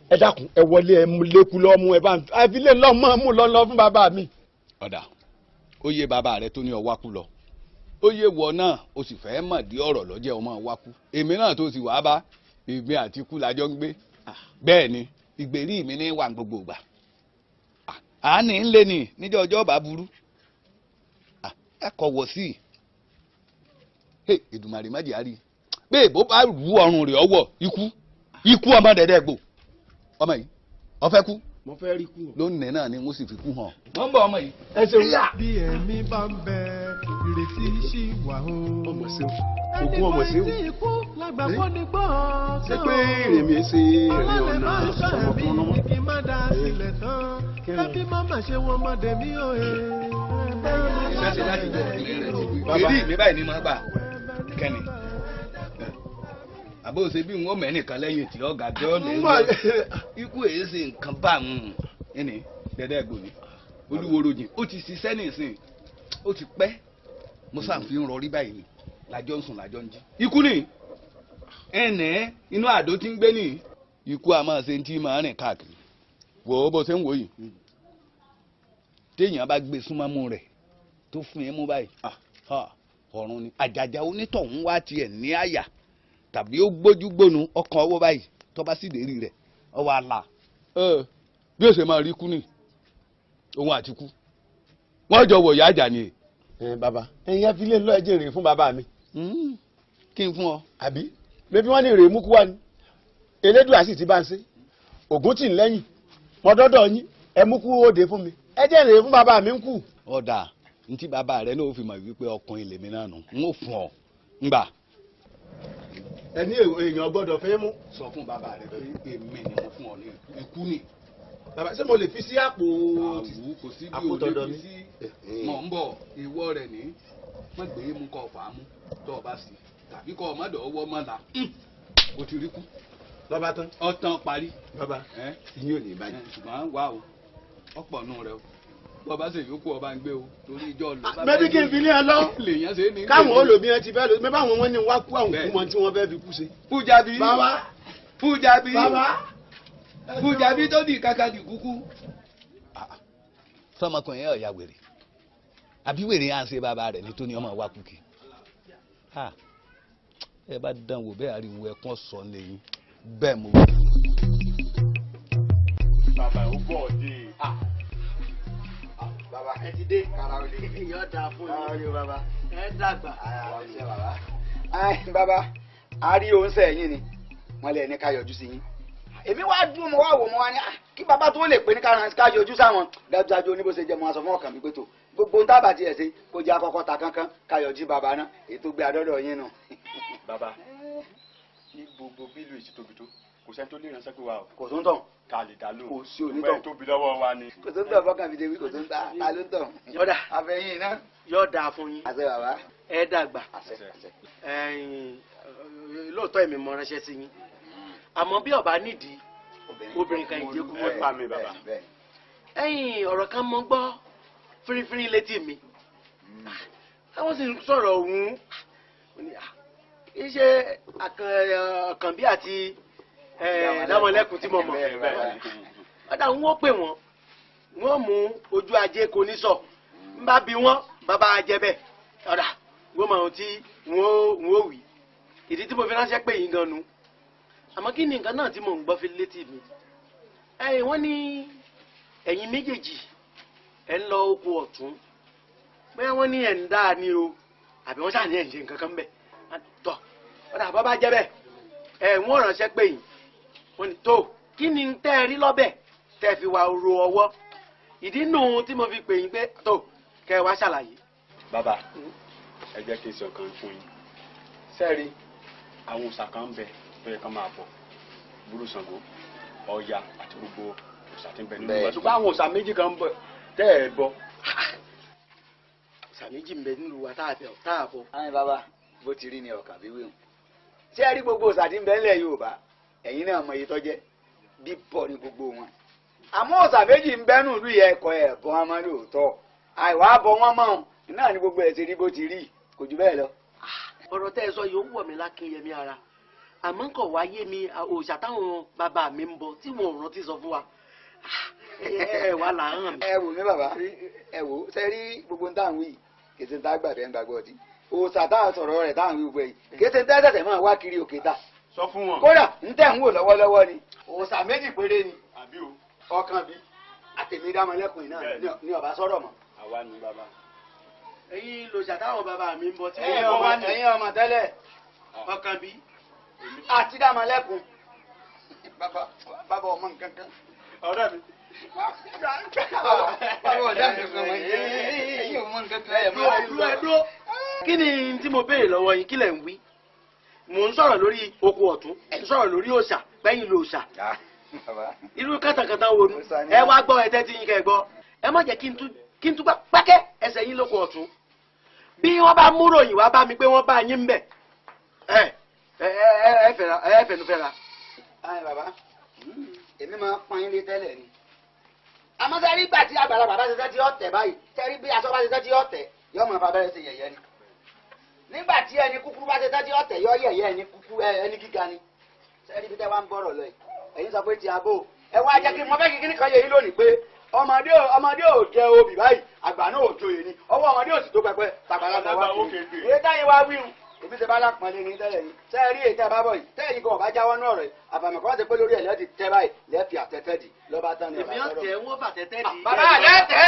Ẹ dákun ẹ wọlé ẹ mú lékú lọ́mú ẹ bá ń fi lé lọ́mọ mú lọ́lọ́ fún bàbá mi. Ọ̀dà ó yé bàbá rẹ tó ní ọ wákú lọ, ó yé wọ náà o sì fẹ́ mọ̀ dí ọ̀rọ̀ lọ́jẹ́ ọmọ wákú. Èmi náà tó sì wàá bá èmi àti ikú lájọ ń gbé. Bẹ́ẹ̀ ni ìgbèrí mi ní wà gbogbo ìgbà. Àání ń lé ní níjọ́ ọjọ́ bá burú. Ẹ kọ̀ wọ̀ sí i. Èdùmàrè má jẹ́ àárí. Bẹ́ẹ̀ bó bá rú ọrùn rẹ̀ ọwọ́ ikú ikú ọmọ dẹ̀dẹ̀ gbò. Ọmọ yìí ó fẹ́ kú. Mo fẹ́ rí kú. Lónìí náà ni wọ́n sì fi kú hàn. Mo ń bọ̀ ọmọ yìí. Ẹ ṣeun. Bí ẹ̀mí bá ń bẹ, ìrètí ṣì wà o. Ọmọ ṣeun. Ogún ọmọ ṣeun. Ṣé pé ìrìn mi ṣe ìrìn ọ̀nà ọmọkùnrin kí má dá sílẹ̀ tán. Ẹbí má má ṣe wọn mọ́ dèmí òye. Ìṣẹ́ṣe láti jọ ìrìn rẹ̀ ti gbé. Èrí mi báyìí ni màá gbà kẹ́ni. Àbó ṣe bí wọn mẹ́nìkan lẹ́yìn tí ọ̀gá tí ó lè lọ. Ikú èyí ṣe nǹkan bá ń ẹni dẹ́dẹ́ gbòní. Olúworojìn ó ti ṣiṣẹ́ nìsín, ó ti pẹ́. Mo sáà fi ń rọrí báyìí ni lájọ́ ń sùn lájọ́ ń jí. Ikú ni ẹnẹ́ inú àdó tí ń gbé ní. Ikú a máa ṣe tí máa rìn káàkiri. Wò ó bó ṣe ń wò yìí. Téèyàn bá gbé súnmọ́mú rẹ̀ tó fún ẹ mú báyìí. Ọ̀run ni àjàjà onítọ̀hún wá tiẹ̀ ní àyà tàbí ó gbójú gbónu ọkàn ọwọ́ báyìí tó bá sì dérí rẹ̀ ọwọ́ àlà. Bí ó ṣe máa rí kú ni òun àti kú wọ́n jọ wọ̀ yá àjà ni. Bàbá ẹ̀yin á fi lé lọ ẹ̀jẹ̀ rè fún bàbá mi. Kí n fún ọ. Àbí bébí wọ́n ní rèé mú kú wá ni Elédùà sì ti bá ń ṣe Ògún tì ń lẹ́yìn mọ́dọ́dọ̀ yín ẹ mú kú òde fún mi ẹ̀jẹ̀ rèé fún bàbá mi ń kú. Ọ̀dà ntí bàbá rẹ náà fi mọ̀ wípé ọkùnrin lèmi náà nù ń ó fún ọ ngbà. Ẹni èèyàn gbọ́dọ̀ fẹ́ mú. Sọ fún bàbá rẹ pé èmi ni mo fún ọ ní ikú ni. Bàbá ṣé mo lè fi sí àpò àpò tọ̀dọ̀ mi? Mọ̀ ń bọ̀ ìwọ rẹ̀ ní má gbé mú kọ́ fà á mú tọ́ ọ bá sí tàbí kọ́ ọ má dọ̀ ọwọ́ mọ́ la o ti rí kú. Lọ́ba tán. Ọ̀tàn parí. Bàbá ìyín ò ní bàjẹ́. Ṣùgbọ́n wà o ọ̀pọ̀ nù rẹ o bọ́ba ṣe yòókù ọba ń gbé o torí ìjọ lọ. Mẹ́bí kí n fi ní ẹ lọ. Lèèyàn ṣe ní. Káwọn olóbi yẹn ti fẹ́ lọ mẹ́bí àwọn wọn ní wá kú àwọn kú mọ tí wọ́n fẹ́ fi kú ṣe. Fújàbí. Bàbá. Fújàbí. Bàbá. Fújàbí tó di kàkà di kúkú. Sọmọkùnrin yẹn ọ̀ya wèrè àbí wèrè yẹn à ń ṣe bàbá rẹ̀ nítorí ọmọ wa kú kí. Ẹ bá dán wò bẹ́ẹ̀ ariwo ẹ̀kún sọ lẹ́yìn bẹ́ẹ̀ mo wí. Bàbá ò bọ̀ dé. Bàbá ẹ ti dé. Yóò dáa fún yín. Ẹ dàgbà. Bàbá a rí oúnjẹ yín ni wọ́n lè ní ká yọjú sí yín. Èmi wá dúró mo wá wò mo wá ní kí bàbá tó lè pè ní ká yọjú sáwọn dájúdájú oníbó ṣe jẹ mo sọ fún ọkàn mi pé tó gbogbo ń tábà tiẹ̀ ṣe kó jẹ́ akọ́kọ́ ta kánkán ká yọjú bàbá náà èyí tó gbé adọ́dọ̀ yín nù. Bàbá ní gbogbo bílù èsì tóbi tó kò sẹ́ni tó lè ránṣẹ́ pé wa o. Kò tó ń tàn. Ká lè dá lóhùn. Kò sí onítàn. Bẹ́ẹ̀ tóbi lọ́wọ́ wa ni. Kò tó ń tàn fọkàn fi débi kò tó ń tà ta ló ń tàn. Yọ̀dà àfẹ̀yìn náà. Yóò dáa fún yín. Àṣẹ bàbá. Ẹ dàgbà. Àṣẹ àṣẹ. Ẹ̀yin lóòótọ́ èmi mọ ránṣẹ́ sí yín. Àmọ́ bí ọba nídìí obìnrin kan ìjẹ́kú mọ́. Pa mi bàbá. Ẹ̀yin ọ̀rọ̀ kan mọ́ gbọ́ fírífírí létí mi. Àwọn sì ń sọ̀rọ̀ òun. Iṣẹ́ Àkànbí àti Dámọ̀lẹ́kùn tí mo mọ̀. Ọ̀dà ń wọ́n pè wọ́n, wọ́n mú ojú ajé kò ní sọ. Ń bá bi wọ́n, bàbá ajẹ́ bẹ́ẹ̀. Ọ̀dà wọ́n mọ ohun tí wọ́n ó wí. Ìdí tí mo fi ránṣẹ́ pè yín gan nu. Àmọ́ kí ni nǹkan náà tí mò ń gbọ́ fi létí mi? Ẹ̀yin wọ́n ní ẹ̀yin méjèèjì ẹ̀ ń lọ oko ọ̀tún. Bóyá wọ́n ní ẹ̀ ń dáa ni o, àbí wọ́n ṣáà ní ẹ̀ ń ṣe nǹkan kan bẹ́ẹ̀. Tọ́ ọ̀dà bàbá jẹ́ bẹ́ẹ̀. Ẹ̀ wọ́n ránṣẹ́ pè yín. Wọ́n ní tó kí ni tẹ́ ẹ rí lọ́bẹ̀ tẹ́ ẹ fi wá ro ọwọ́. Ìdí nù tí mo fi pè yín pé tó kẹ́ ẹ wá ṣàlàyé. Bàbá ẹ jẹ́ kí n sọ kan fún yín. Sẹ́ẹ̀rí àwọn òòṣà kan ń bẹ tó yẹ kán máa bọ̀ Búrú Ṣàngó, Ọya àti gbogbo òòṣà tí ń bẹ nínú wa. Ṣùgbọ́n àwọn òòṣà méjì kan ń bẹ tẹ́ ẹ bọ. Òòṣà méjì ń bẹ nílùú wa tá a bọ. Àyìn bàbá bó ti rí ni ọkàn bí wíwùn. Ṣé ẹ rí gbogbo òòṣà tí ń bẹ nílẹ̀ Yorùbá? Ẹ̀yin náà mọ iye tó jẹ́ bíbọ̀ ní gbogbo wọn. Àmọ́ òòṣà méjì ń bẹ́nu ìlú yẹn ẹ̀kọ́ ẹ̀ bọ́ wọn mọ́ lóòótọ́. Àìwá bọ wọn mọ́ òun náà ni gbogbo ẹ̀ ṣe rí bó ti rí kò jù bẹ́ẹ̀ lọ. Ọ̀rọ̀ tẹ́ ẹ sọ yìí ó wọ̀ mí lákínyẹmí ara. Àmọ́ kò wáyé mi òòṣà táwọn bàbá mi ń bọ tí wọn ò rántí sọ fún wa. Ẹ wà là ń hàn mí. Ẹ wò mí bàbá, ẹ wò ṣe rí gbogbo ń táwọn yìí kì í ṣe ń tá gbàgbẹ́ ń gbàgbọ́ ọtí. Òòṣà táwọn sọ̀rọ̀ rẹ̀ táwọn wí gbogbo yìí kì í ṣe ń tẹ́ tẹ̀tẹ̀ máa wá kiri òkè ta. Sọ fún wọn. Kódà ń tẹ̀ ń wò lọ́wọ́lọ́wọ́ ni. Òòṣà méjì péré ni. Ọkàn bí àtẹ̀mí dámọ̀lẹ́kùn náà ní ọ̀bá sọ̀rọ̀ mọ́. Àwa ni bàbá. Ẹ̀yin lòṣà táwọn bàbá mi ń bọ tí ẹ̀yin ọmọ tẹ́lẹ̀. Ọkàn bí. Àti dámọ̀lẹ́kùn. Bàbá ọmọ nǹkan kan. Ọ̀rẹ́ mi. Bàbá ọ̀dà mi kan mọ̀ ẹ̀yin ọmọ nǹkan kan. Ẹ̀dúró. Kí ni tí mo béèrè lọ́wọ́ yín? Kí lẹ̀ ń wí? Mò ń sọ̀rọ̀ lórí oko ọ̀tún, ẹ̀ ń sọ̀rọ̀ lórí òòṣà, pẹ́yìn lòòṣà. Irú kàtàkàtà wo nu? Ẹ wá gbọ́, ẹ tẹ́tí yín kẹ́ ẹ gbọ́. Ẹ má jẹ́ kí n tún gbá pákẹ́ ẹsẹ̀ yín lóko ọ̀tún. Bí wọ́n bá mú ròyìn wá bá mi pé wọ́n bá yín ń bẹ̀, ẹ ẹ fẹnu fẹ́ra. Ẹ bàbá, èmi máa pọn yín lé tẹ́lẹ̀ ni. Àmọ́ sẹ́rí gbà tí àgbàlagbà bá ṣiṣẹ́ tí ó tẹ̀ báyìí, sẹ́rí bí aṣọ bá ṣiṣẹ́ tí ó tẹ̀, yóò máa fa abẹ́rẹ́ ṣe yẹ̀yẹ́ ni. Nígbà tí ẹni kúkúrú bá ṣiṣẹ́ tí ó tẹ̀, yóò yẹ̀yẹ́ ẹni kúkúrú ẹni gíga ni. Sẹ́rí bí tẹ́ wá ń bọ̀rọ̀ lọ yìí, ẹ̀yin sọ pé ti abó. Ẹ wá jẹ́ kí mo fẹ́ kí kíní kan yẹ yín lónìí pé ọmọdé ò jẹ obì báyìí, àgbà náà ò joyè ni, ọwọ́ ọmọdé ò sì tó pẹpẹ, tàgbàlagbà wá kiri. Èyí táyé wá wíhun, èmi ṣe bá lápọnlé ní tẹ́lẹ̀ yìí. Sẹ́ẹ̀ rí èyí tẹ́ bá bọ̀ yìí, tẹ́lẹ̀ yìí kan ọ̀bá jáwọ́ náà rẹ̀, àfàmì kan ti pé lórí ẹ̀ lẹ́ẹ̀tì tẹ́ báyìí, lẹ́ẹ̀fì àtẹ́tẹ́ dì lọ́ba tán ni ọ̀bá Èmi sọ̀rọ̀. ọ̀tẹ̀ wọ́n fàtẹ́tẹ́ dì. Bàbá lẹ́tẹ̀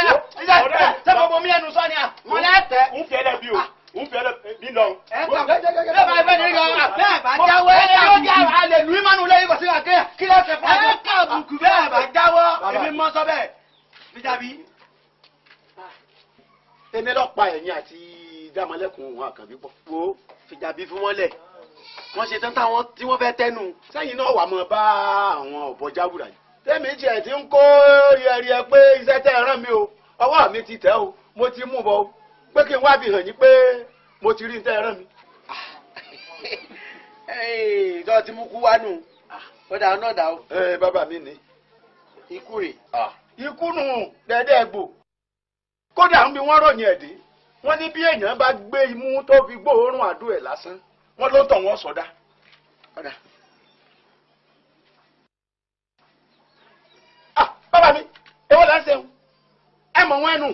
ṣé gbogbo mi ẹnu sọ ni à mọ lẹ́tẹ̀. Ń fi ẹlẹ́bi o, ń fi ẹlẹ́bi lọ. Ẹ kàn bẹ́ẹ̀ bá ẹgbẹ́ ní gan. Bẹ́ẹ̀ bá jáwọ́ ẹ ká a lè lu ìmánu lẹ́yìn kò sí àkẹ́yà kí lẹ́sẹ̀ fún ẹ ká àbùkù bẹ́ẹ̀ bá jáwọ́, èmi mọ́ sọ bẹ́ẹ̀. Fìjàbí. Èmi lọ pa ẹ̀yin àti Dámọ̀lẹ́kùn òun Àkànbí pọ̀. Wo Fìjàbí fún wọn lẹ̀. Wọ́n ṣe tán táwọn tí wọ́n fẹ́ tẹ́nu. Sẹ́yìn náà wà mọ́ bá àwọn ọ̀bọ jáwùrà yìí. Tẹ́mi tiẹ̀ ti ń kó ríẹ̀ríẹ̀ pé iṣẹ́ tẹ́ ẹ rán mi o, ọwọ́ mi ti tẹ̀ o, mo ti mú bọ̀ o, pé kí n wá fi hàn yín pé mo ti rí tẹ́ ẹ rán mi. Ìjọ ti mú kú wá nù. Ó dà náà dà o. Ẹ bàbá mi ni. Ikú rè. Ikú nù dẹ́dẹ́ gbò. Kódà ń bi wọ́n ròyìn ẹ̀dí. Wọ́n ní bí èèyàn bá gbé imú tó fi gbóòórùn àdó ẹ̀ lásán, wọ́n ló tọ̀ wọ́n sọ̀dá. Ọ̀dà. Ah, bàbá mi, èwo là ń ṣe o? Ẹ mọ̀ wọ́n ẹnu.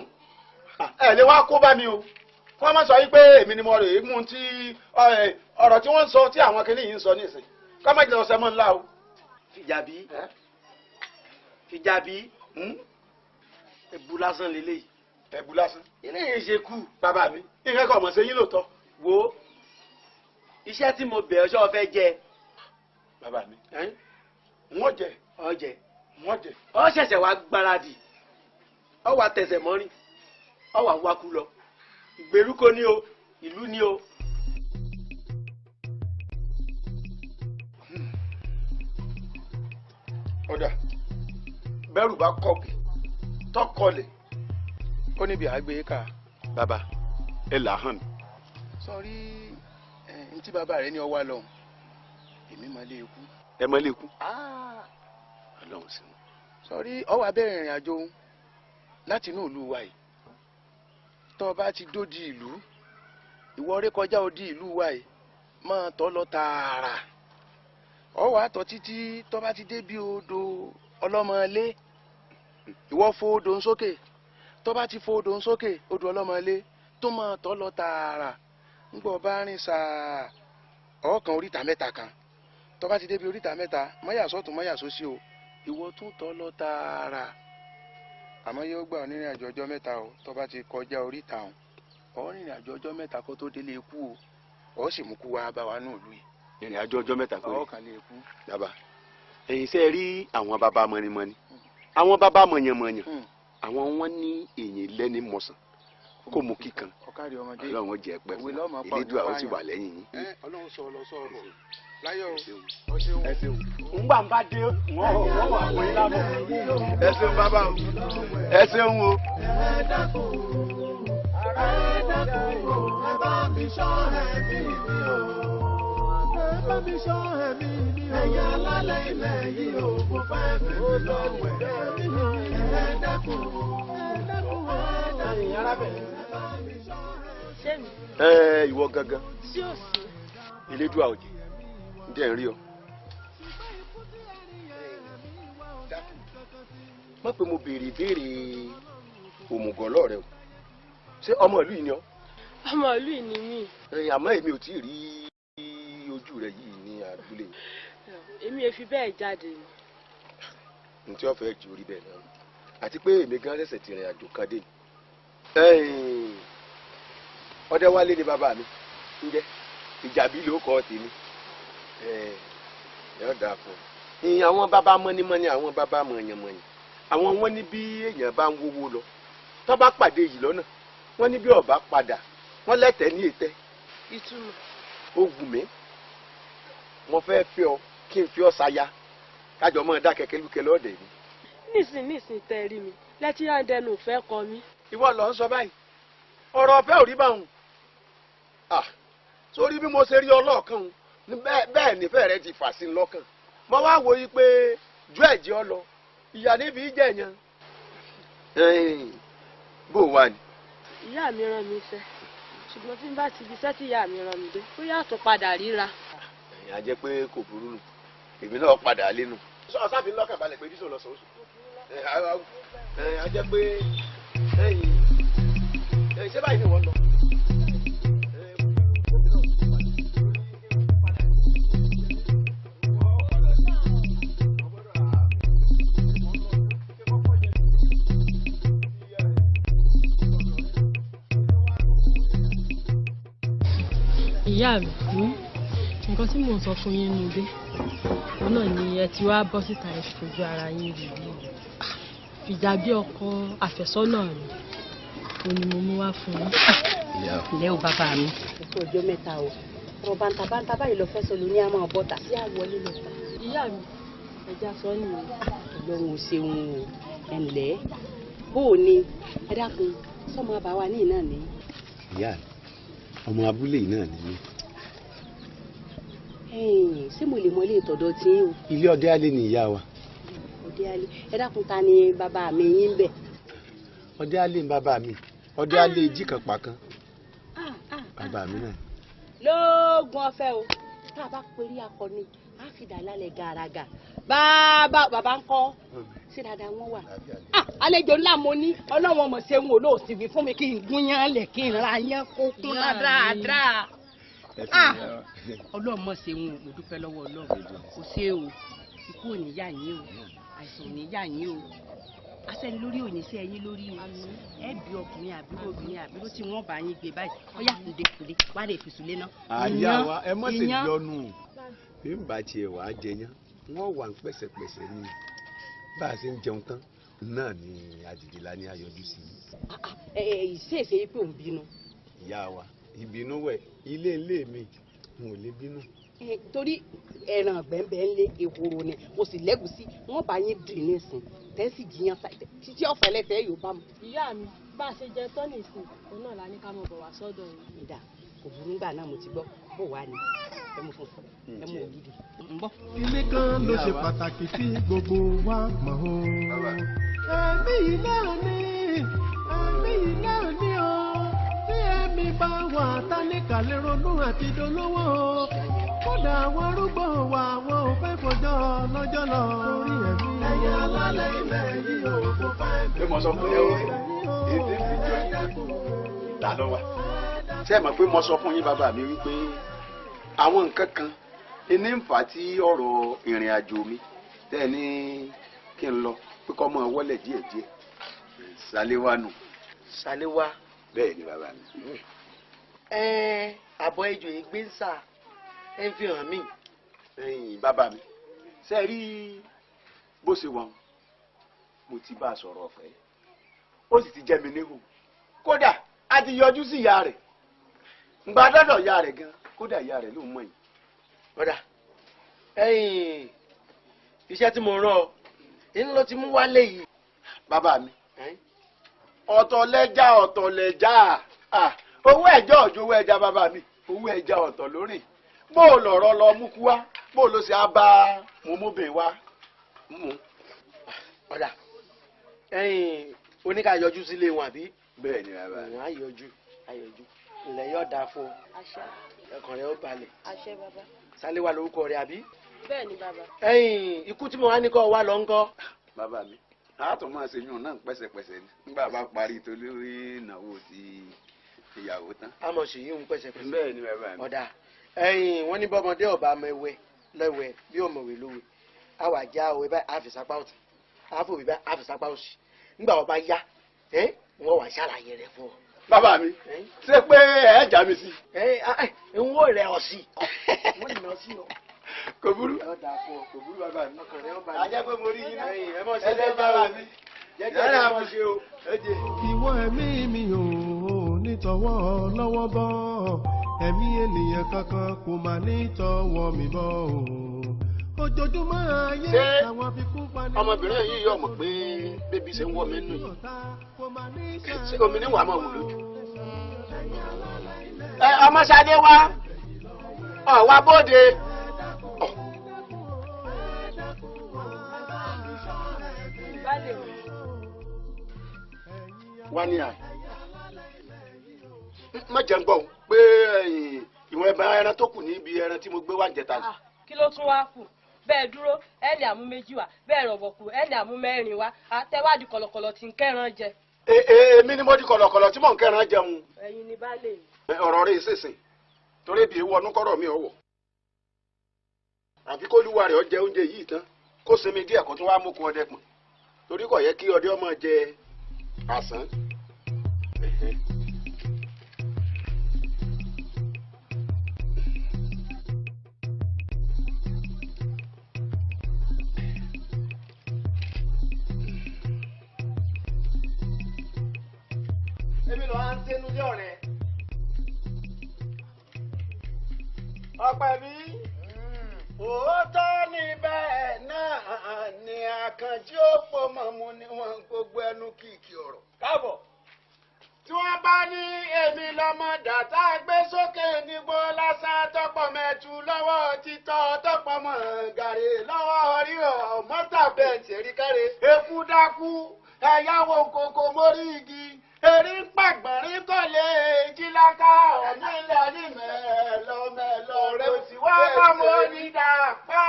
Ẹ lè wá kó bá mi o. Kí wọ́n má sọ yìí pé èmi ni mo rè é mú tí ọ̀rọ̀ tí wọ́n ń sọ tí àwọn kìnìún yìí ń sọ nísìn. Ká má jẹ́ ọ̀sẹ̀ mọ́ ńlá o. Fìjàbí. Fìjàbí. Ẹ̀bù lásán lélẹ́yìí. Ẹ̀bù lásán. Eléyìí ṣe kú. Bàbá mi, nǹkan kan mọ̀ ṣe yín lóòótọ́. Wo iṣẹ́ tí mo bẹ̀ ọ́ ṣọ́ fẹ́ jẹ. Bàbá mi, wọ́n jẹ. Ọ jẹ. Wọ́n jẹ. Ọ ṣẹ̀ṣẹ̀ wá gbáradì. Ọ wá tẹsẹ̀ mọ́rin. Ọ wá wakú lọ. Ìgbèríko ni o, ìlú ni o. Ọ̀dà, bẹ́rù bá kọ̀kì, tọkọlẹ̀. Ó níbi àgbé ká. Bàbá, ẹ là hàn mí. Sọrí ntí bàbá rẹ ní ọwá lọ́hùn, èmi máa lé ikú. Ẹ máa lé ikú. Ọlọ́run sí wọn. Sọrí ọwọ́ abẹ́rẹ́ ìrìn àjò láti inú ìlú wa yìí. Tọ́ ọ bá ti dódi ìlú, ìwọ ré kọjá odi ìlú wa yìí, máa tọ́ lọ tààrà. Ọwọ́ àtọ̀ títí tọ́ bá ti dé bí odò ọlọ́mọlé, ìwọ fo odò ń sókè. Tọ́ bá ti fo odò ń sókè, odò ọlọ́mọlé tó máa tọ́ lọ tààrà. Ńgbọ́ bá rìn sàá ọ̀kan oríta mẹ́ta kan. Tọ́ bá ti débi oríta mẹ́ta, mọ́yà sọ́tún mọ́yà sósì o, ìwọ tún tọ́ lọ tààrà. Àmọ́ yóò gbà ọ́ nírìn àjò ọjọ́ mẹ́ta o. Tọ́ bá ti kọjá oríta ọ̀hún, ọ́ rìnrìn àjò ọjọ́ mẹ́ta kó tó délé ikú o. Ọ́ sì mú kú wá bá wa ní ìlú yìí. Ìrìn àjò ọjọ́ mẹ́ta péré. Ọ̀kan lè kú. Bàbá, ẹ̀yin ṣe rí àwọn bàbá mọ̀nìmọ̀nì, àwọn bàbá mọ̀yànmọ̀yàn, àwọn wọn ní èyìn lẹ́ni mọ̀sán kó mú kíkan. Ọlọ́run jẹ́ pẹ́ fún wa, Elédùà ó sì wà lẹ́yìn yín. Ọlọ́run sọ ọ lọ sọ ọ bọ̀ láyọ̀ o, ṣeun. Ẹ ṣeun. Ngbà ń bá dé, wọ́n wà wọ́n yín lábọ̀. Ẹ ṣeun bàbá o, ẹ ṣeun o. Ẹ dákun, ẹ dákun o, ẹ bá mi ṣọ́ ẹ̀mí mi o. Ẹ bá mi ṣọ́ ẹ̀mí mi o. Ẹ̀yin alálẹ̀ ilẹ̀ yìí o, mo fẹ́ bẹ̀rẹ̀ lọ́wọ́ ẹ̀. Ẹ dákun, ẹ dákun, ẹ dákun, ẹ bá mi ṣọ́ ẹ̀mí mi. Ẹ ìwọ gangan. Sí òsì. Elédùà ò jẹ́. Ǹjẹ́ ń rí ọ. Má pé mo béèrè ìbéèrè òmùgọ̀ lọ́rẹ̀ o. Ṣé ọmọ ìlú yìí ni ọ́? Ọmọ ìlú yìí ni mí. Àmọ́ èmi ò tí ì rí ojú rẹ yìí ní abúlé. Èmi ò fi bẹ́ẹ̀ jáde ni. N tí wọ́n fẹ́ ju orí bẹ́ẹ̀ náà àti pé èmi gan ṣẹ̀ṣẹ̀ ti rìn àjò kan dé. Ọdẹ́wálé ni bàbá mi ń jẹ́, Ìjàbí ló kọ́ tèmi. Yóò dáa fún un. Àwọn bàbá mọ́nímọ́ní, àwọn bàbá mọ̀nyànmọ̀nyàn, àwọn wọn ní bí èèyàn bá ń wówó lọ tó bá pàdé yìí lọ́nà, wọ́n ní bí ọba padà wọ́n lẹ́tẹ̀ẹ́ ní ètẹ́. Ìtumọ̀. Ó wù mí, mo fẹ́ fẹ́ ọ kí n fi ọ ṣaya kájọ mọ́ dá kẹ̀kẹ́ lúkẹ́ lọ́ọ̀dẹ̀ mi. Nísìn tẹ́ rí mi lẹ́tí yá ń dẹnu ìfẹ́ kọ mí. Ìwọ lọ ń sọ báyìí, ọ̀rọ̀ ọ̀fẹ́ ò rí báwọn. Sórí bí mo ṣe rí ọlọ́ọ̀kan bẹ́ẹ̀ nífẹ̀ẹ́ rẹ ti fà sí i lọ́kàn. Mo wá wo yí pé ju ẹ̀jẹ̀ ọ lọ, ìyá níbi jẹ̀ yan. Bó wà ní. Ìyá mi rán mi iṣẹ́, ṣùgbọ́n tí n bá ti fi iṣẹ́ tí ìyá mi rán mi dé, ó yàtọ̀ padà ríra. Ẹ̀yin á jẹ́ pé kò burú nù, èmi náà padà lé nù. Sọ sáfì lọ́kàn balẹ̀ pé bísọ̀ lọ sọ oṣù. Ẹ̀yin á jẹ́ pé ẹ̀yin ṣé báyìí ni wọ́n lọ. Ìyá mi, nǹkan tí mò ń sọ fún yín nílé òun náà ni ẹ ti wá bọ́ síta ẹ fojú ara yín rí i. Fìjàbí ọkọ àfẹ́sọ́nà mi òun ni mo mú wá fún yín. Ǹlẹ́ o bàbá mi. Ẹ kú ọjọ́ mẹ́ta o. Ọ̀rọ̀ bàǹtàbàǹtà báyìí lọ fẹ́ sọ ló ní àmọ́ bọ́tà sí àwọlé lọ. Ìyá mi, ẹja sọ nìyẹn. Ọlọ́run ò ṣeun o. Ẹ ǹlẹ́ bó o ní ẹ dákun sọmọ àbáwá ní ìnáà ní. Ìyá mi, ọmọ abúlé yìí náà ni mí. Ṣé mo lè mọ ilé ìtọ̀dọ̀ tí yín o? Ilé ọdẹ alẹ́ ni ìyá wa. Ọdẹ alẹ́, ẹ dákun ta ni bàbá mi yín bẹ̀? Ọdẹ alẹ́ ni bàbá mi, ọdẹ alẹ́ jí kan pa kan. Bàbá mi náà. Lóògùn ọ̀fẹ́ o, tá a bá perí akọni, á fi dà lálẹ́ gàràgà. Bàbá bàbá ń kọ́, ṣé dáadáa wọ́n wà? Àlejò ńlá mo ní, ọlọ́wọ́n mọ̀ ṣe ń wò lóòsì wí fún mi kí n gún yán lẹ̀ kí n ra yán kó kúnná dáadáa. Ọlọ́run mọ̀ ṣe ń wò, mo dúpẹ́ lọ́wọ́ ọlọ́run. Kò ṣe o, ikú ò ní yà yín o, àìsàn ò ní yà yín o, asẹ́ni lórí ò ní sí ẹyin lórí o. Ẹ bí ọkùnrin àbúrò obìnrin àbúrò tí wọ́n bá yín gbé báyìí, ọyá kùdé kùdé wà lè fi sùlé náà. Àyà wa ẹ mọ̀ sí yọnu bí n bá tiẹ̀ wàá jẹyán, wọ́n wà ń pẹ̀sẹ̀pẹ̀sẹ̀ ni bá a ṣe ń jẹun tán náà ni àdìdìlá ní ayọjú sí i. Ẹ ìṣe ìṣe pé òun bínú. Ìyá wa ìbínú wẹ̀ ilé ilé mi n ò lè bínú. Torí ẹran gbẹ̀ngbẹ̀ ń lé ehoro ni mo sì lẹ́gùsí wọ́n bá yín dì nísìn tẹ́sí jiyàn títí ọ̀fẹ́ lẹ́tẹ̀ẹ́ yóò bá mu. Ìyá mi, bá a ṣe jẹ tán nìsín òun náà la ní ká mọ̀ bọ̀ wá sọ́dọ̀ yìí. Ìdá kò burú ńgbà náà mo ti gbọ́ bó wà ní ẹ mú funfun ẹ mú ògidì ń bọ̀. Ilé kan ló ṣe pàtàkì tí gbogbo wa mọ̀ o. Ẹ̀mí yìí náà ni, ẹ̀mí yìí náà ni o. Tí ẹ̀mí bá wà tálíkà lè ronú àti dolówó o. Kódà àwọn arúgbó wa wọn ò fẹ́ fọjọ́ lọ́jọ́ lọ. Torí ẹ̀mí ẹ̀yà alálẹ̀ ilẹ̀ yìí ò kò fẹ́ bí mo sọ fún yín o, èdè fi jọ yín ta lọ wa. Ṣé ẹ mọ̀ pé mo sọ fún yín bàbá mi wípé àwọn nǹkan kan ní ń fà á tí ọ̀rọ̀ ìrìn àjò mi tẹ́ ẹ ní kí n lọ pé kọ́ mọ́ wọlé díẹ̀díẹ̀. Ṣàléwá nù. Ṣàléwá. Bẹ́ẹ̀ ni bàbá mi. Ẹ àbọ̀ ejò yìí gbé ń sà ẹ ń fi hàn mí. Ẹ̀yin bàbá mi, ṣe rí bó ṣe wà, mo ti bá a sọ̀rọ̀ ọ̀fẹ́, ó sì ti jẹ́ mi níhò. Kódà a ti yọjú sí ìyá rẹ̀, ǹgbà dọ́dọ̀ ìyá rẹ̀ gan, kódà ìyá rẹ̀ ló mọ̀ yìí. Ọ̀dà ẹ̀yin iṣẹ́ tí mo rán ọ ń lọ ti mú wálé yìí. Bàbá mi, ọ̀tọ̀ lẹ́jà ọ̀tọ̀ lẹ́jà, owó ẹja ọ̀jọ̀ owó ẹja bàbá mi, owó ẹja ọ̀tọ̀ lórí. Bó o lọ̀rọ̀ lọ mú kú wá, bó o ló ṣe á bá mọ́mọ́bìn wá mú. Ọ̀dà ẹ̀yin oníkà yọjú sílé wọn àbí. Bẹ́ẹ̀ ni bàbá mi. Á yọjú á yọjú, ilẹ̀ yóò dáa fún ọ, ọkàn rẹ ó balẹ̀. Àṣẹ bàbá. Ṣaléwá lórúkọ rẹ àbí. Bẹ́ẹ̀ ni bàbá. Ẹ̀yin ikú tí mo wá ní kọ́ wa lọ ń kọ́. Bàbá mi, a tún máa ṣe yún náà pẹ́sẹ̀pẹ́sẹ̀ ni nígbà bá parí tó lórí ìnáwó ti ìyàwó tán. A mọ̀ sí yún pẹ́sẹ̀pẹ́sẹ̀. Bẹ́ẹ̀ ni bàbá mi. Ọ̀dà ẹ̀yin wọ́n ní bọ́mọdé ọba mẹ́wẹ́ lẹ́wẹ́ bí òmòwé lówe a wà já òwe báyìí a fi sapá ọ̀tún a fòwe báyìí a fi sapá òsì nígbà wọ́n bá yá wọ́n wà ṣàlàyé rẹ̀ fún ọ. Bàbá mi, ṣé pé ẹ já mi sí. Ẹ ń wò rẹ ọ sí. Wọ́n nà sí ọ. Kò burú. Kò burú bàbá mi. Ọkàn rẹ ó balẹ̀. A jẹ́ pé mo rí yín náà. Ẹ mọ̀ ṣe jẹ́jẹ́ bàbá mi. Jẹ́jẹ́ ẹ mọ̀ ṣe o. Ìwọ ẹ̀mí mi ò nítọwọ́ lọ́wọ́ bọ́, ẹ̀mí ènìyàn kankan kò mà nítọwọ́ mi bọ́ o. Ojoojúmọ́ ayé àwọn fikún pani. Ọmọbìnrin yìí yóò mọ̀ pé bébí ṣe ń wọ́ mi nù yìí. Ṣé omi ní wàá máa wù lójú? Ẹ ọmọ Ṣadé wá, ọ̀ wá bóde. Wá ní àyè. Má jẹ́ ń gbọ́ pé ìwọ̀n ẹ̀bá ẹran tó kù níbi ẹran tí mo gbé wá ń jẹta ni. Kí ló tún wá kù? Bẹ́ẹ̀ dúró ẹni àmú méjì wá, bẹ́ẹ̀ rọ̀bọ̀kù ẹni àmú mẹ́rin wá, àtẹwádìí kọ̀lọ̀kọ̀lọ̀ tí ń kẹ́ran jẹ. Èmi ni mo di kọ̀lọ̀kọ̀lọ̀ tí mò ń kẹ́ran jẹun. Ẹ̀yin ni baálé mi. Ọ̀rọ̀ rẹ̀ ṣèṣìn torí ibi ìwọ ọdún kọ́rọ̀ mi ọ̀wọ̀. Àfi kó lúwa rẹ̀ ọ jẹ oúnjẹ yìí tán kó sinmi díẹ̀ kó tún wá mú kun ọdẹ pọ̀n torí kò yẹ kí ọdẹ ọmọ jẹ àsán. Èmi lọ à ń tẹnu lé ọ̀rẹ́. Ọpẹ́ mi, òótọ́ ni bẹ́ẹ̀ náà ni Àkànjí òpó mọ̀mú ni wọ́n gbogbo ẹnu kìkì ọ̀rọ̀. Káàbọ̀. Tí wọ́n bá ní èmi lọ́mọ dàtà gbé sókè nígbó lásán tọpọ̀ mẹ́tù lọ́wọ́ títọ́ tọpọ̀ mọ́ gàrí lọ́wọ́ rírọ̀ mọ́tà bẹ́ǹtì eríkárẹ́. Eku dákú ẹ̀yáwó kòkó mórí igi. Erin pàgbọ̀nrín kọ́lé jíláká ọ̀nà ilẹ̀ ní mẹ́lọ rẹ̀ ò sì wá bá mo ní dàpá.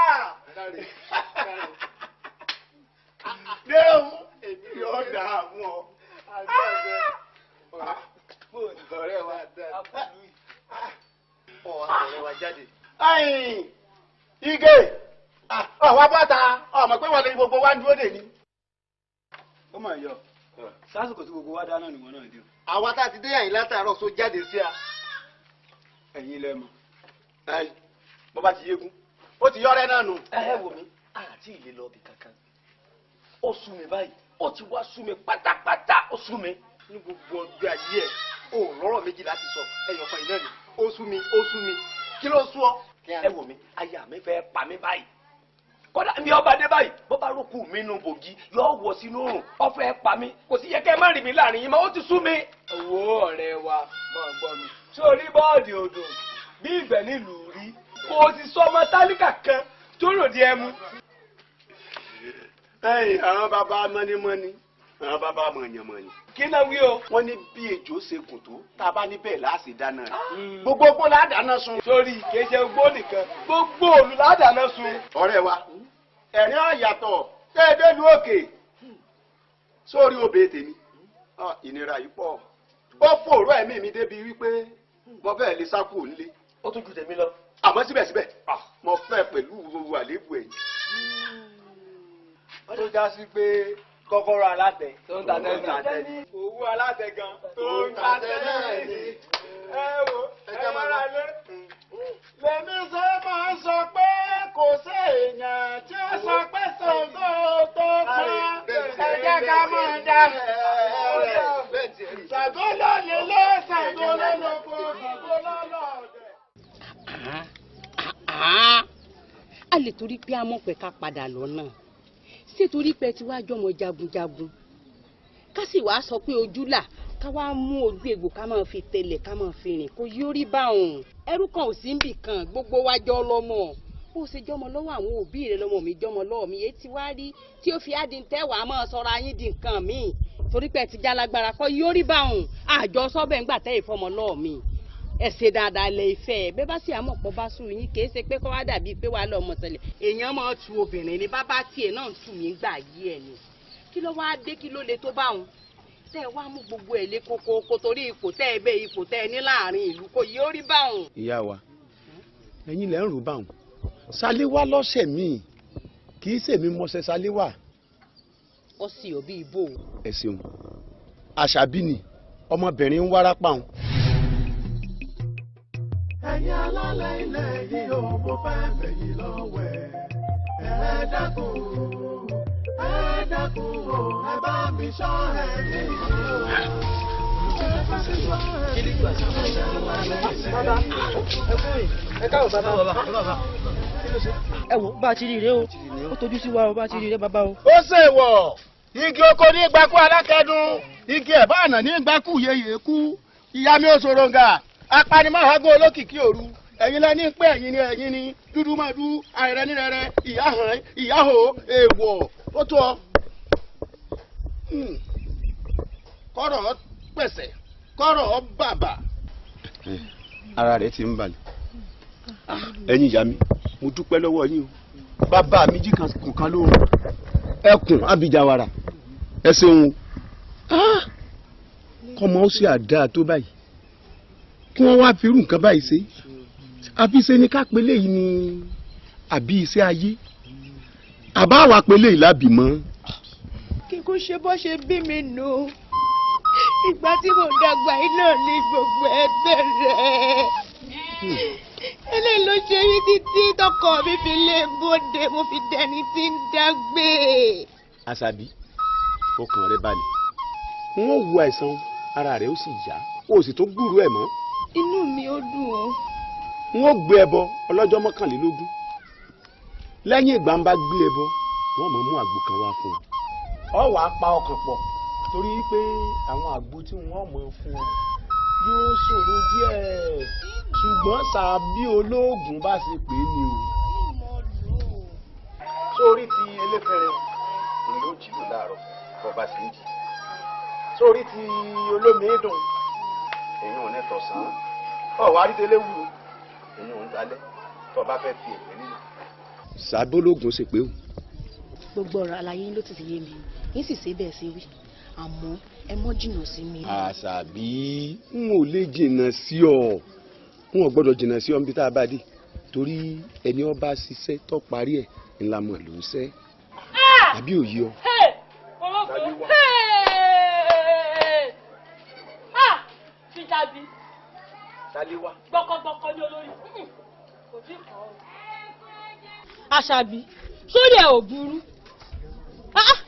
Déhùn èmi yóò dà fún ọ. Ọ̀rẹ́ wa ọ̀rẹ́ wa jáde. Ige ọ̀wá bọ́ta ọmọ pé wọ́n lè gbogbo wa dúró dè ní. Ó mà yọ sásìkò tí gbogbo wa dáná nìwọ náà dé o. Àwa tá a ti dé àyìn látàárọ̀ só jáde sí a. Ẹ̀yin lẹ mọ̀. Bó bá ti yégun ó ti yọrẹ náà nù. Ẹ wò mí, àti ìlè lọ ibì kankan. Ó sú mi báyìí, ó ti wá sú mi pátápátá, ó sú mi. Ní gbogbo ọjọ́ ayé ẹ̀, o lọ́rọ̀ méjì láti sọ, ẹyọkan iná ni, ó sú mi, ó sú mi. Kí ló sú ọ? Ẹ wò mí, aya mi fẹ́ pa mí báyìí. Kódà mi ọba dé báyìí, bó bá rókù mi nù bògì, yóò wọ sínú òrùn, ó fẹ́ pa mí. Kò sí yẹ kẹ́ ẹ má rìn mí láàrin yín mọ́, ó ti sú mi. Wo ọ̀rẹ́ wa, máa gbọ́ mi. Sórí bọ́ọ̀dì odò bí ìgbẹ́ nílùú rí, kò sì sọ ọmọ tálíkà kan tó ròdì ẹmu. Ẹ̀yin àwọn bàbá mọ́nímọ́ní, àwọn bàbá mọ̀nyànmọ̀nyàn. Kí náà wí o? Wọ́n ní bí ejò ṣe gùn tó, tá a bá ní bẹ́ẹ̀ láàṣì dáná rẹ̀. Gbogbo gbó ládàáná sun. Sórí kìí ṣe gbó nìkan, gbogbo òlù ládàáná sun. Ọ̀rẹ́ wa, ẹ̀rín ọ̀yàtọ̀ tẹ́ ẹ délu òkè. Sórí obè tèmi, ìnira yìí pọ̀. Ó fòrò ẹ̀mí mi débi wípé mo fẹ́ lè sá kúrò nílé. Ó tún ju tèmi lọ. Àmọ́ síbẹ̀síbẹ̀, mo fẹ́ pẹ̀lú gbogbo àléébù ẹ̀yìn. Tó já sí pé kọ́kọ́rọ́ alátẹ tó ń ta tẹ́lẹ̀ ní. Owó alátẹ gan tó ń ta tẹ́lẹ̀ ní. Ẹ wo ẹ mọ́ra lé. Lèmi ṣe máa ń sọ pé kò sí èèyàn tí ó sọ pé Ṣàngó tó pa. Ẹ jẹ́ ká máa dá rẹ̀. Ṣàngó ló lè lé, Ṣàngó ló lóko, Ṣàngó ló lọ́ọ̀dẹ̀. A lè torí pé a mọ̀ pé ká padà lọ́nà. Ṣé torí pé tí wàá jọmọ jagunjagun ká sì wàá sọ pé ojú là ká wàá mú ojú egbò ká máa fi tẹlẹ̀ ká máa fi rìn kó yóò rí bá òun. Ẹrú kan ò sí níbì kan, gbogbo wa jọ lọ́mọ. Bó ṣe jọmọ lọ́wọ́ àwọn òbí rẹ lọ́mọ mi jọmọ lọ́wọ́ mi, èyí tí wàá rí tí ó fi á di tẹ́wàá máa sọra yín di nǹkan míì torí pé ti já lágbára kọ́ yóò rí bá òun. Àjọ sọ́bẹ̀ ńgbà tẹ́ ìfọmọ lọ́wọ́ mi. Ẹ ṣe dáadáa lẹ ìfẹ́ ẹ bẹ́ẹ̀ bá sì àmọ̀ pọ̀ bá sùn yín kì í ṣe pé kọ́ wá dàbíi pé wàá lọ ọmọ ṣẹlẹ̀. Èèyàn máa tu obìnrin ni bàbá tiẹ̀ náà ń tù mí gbà yí ẹ̀ ni. Kí ló wáá dé, kí ló le tó bá wọn? Tẹ́ ẹ wá mú gbogbo ẹ̀ lé kókókó torí ipò tẹ́ ẹ bẹ́ ipò tẹ́ ẹ ní láàrin ìlú kò yí ó rí báwọn. Ìyá wa, ẹ̀yin lẹ́ ń rò báwọn. Ṣaléwá lọ́sẹ̀ míì, kì í ṣèmi mọṣẹ́ Ṣaléwá. Ó sì ò bí ibo. Ẹ ṣeun. Àṣàbí ni ọmọbìnrin ń wárápá wọn. Ẹ̀yin alálẹ̀ ilẹ̀ yìí o, mo fẹ́ bẹ̀ yín lọ́wẹ̀. Ẹ dákun, ẹ dákun o, ẹ bá mi ṣọ́ ẹ̀mí mi o. Bàbá, ẹ kú rìn, ẹ káàbọ̀ bàbá. Ẹ wò bá a ti rí rèé o, ó tojú sí wa o, bá a ti rí rèé bàbá o. Ó ṣèwọ̀, igi oko ní ìgbàkú alákẹ́dùn, igi ẹ̀bá àná ní ìgbàkú yeye kú, ìyá mi ò ṣòròǹgà, apanimọ̀hágó olókìkí òru, ẹ̀yin lẹ́ni pé ẹ̀yin ni ẹ̀yin ni, dúdú máa dú, àìrẹ́ ní rẹ̀rẹ̀, ìyá hàn, ìyá hò, èèwọ̀, ó tó ọ. Kọ́rọ̀ pẹ̀sẹ̀, kọ́rọ̀ bàbà. Ara rẹ̀ ti ń balẹ̀. Ẹ̀yin ìyá mi, mo dúpẹ́ lọ́wọ́ yín o. Bàbá mi jí kan kan lóorun. Ẹkùn abijawara. Ẹ ṣeun. Kọ́mọ ó sì àdáa tó báyìí. Kí wọ́n wá fi irú nǹkan báyìí ṣe. Àfi ṣe ni ká pélé yìí ni àbí iṣẹ́ ayé. Àbá wa pélé yìí lábìmọ́. Kíkú ṣe bó ṣe bí mi nù. Ìgbà tí mo dàgbà iná ní gbogbo ẹ bẹ̀rẹ̀. Eléyìí ló ṣe rí títí tọkọ mi fi lé bóde, mo fi dẹni tí ń dágbé. Àṣàbí, ọkàn rẹ balẹ̀. N ó wo àìsàn ara rẹ ó sì yá, o sì tó gbúrú ẹ̀ mọ́. Inú mi ó dùn o. N ó gbé ẹbọ ọlọ́jọ́ 21. Lẹ́yìn ìgbà ń bá gbé ẹbọ, wọ́n máa mú àgbo kan wá fún ọ. Ọ wàá pa ọkàn pọ̀ torí pé àwọn àgbo tí wọ́n mọ̀ fún ọ yóò ṣòro díẹ̀, ṣùgbọ́n sàbí olóògùn bá ṣe pé ni o. Sórí ti eléfẹ̀rẹ̀ òun ló jí lò láàárọ̀ bọ́ bá sì ń jí. Sórí ti olómi dùn èyí ò ní tọ̀sán. Ọ̀ wá rí tẹ́lẹ̀ wúro èyí ò ń dalẹ̀ tó o bá fẹ́ fi ẹ̀gbẹ́ lílo. Sàbí olóògùn ṣe pé o. Gbogbo ọ̀rọ̀ àlàyé ló ti yé mi, yín sì ṣe bẹ́ẹ̀ ṣe wí, àmọ́ ẹ mọ́ jìnnà sí mi. Àṣàbí, n ò lè jìnnà sí ọ, n ò gbọ́dọ̀ jìnnà sí ọ níbi tá a bá dé, torí ẹni ọba ṣiṣẹ́ tó parí ẹ̀ ńlá mọ̀ ló ń ṣẹ́, àbí òye ọ. Fìjàbí, Ṣaléwá. Gbọkọgbọkọ ní olórí, kò tí ì kàn ọ́. Àṣàbí, sórí ẹ ò burú.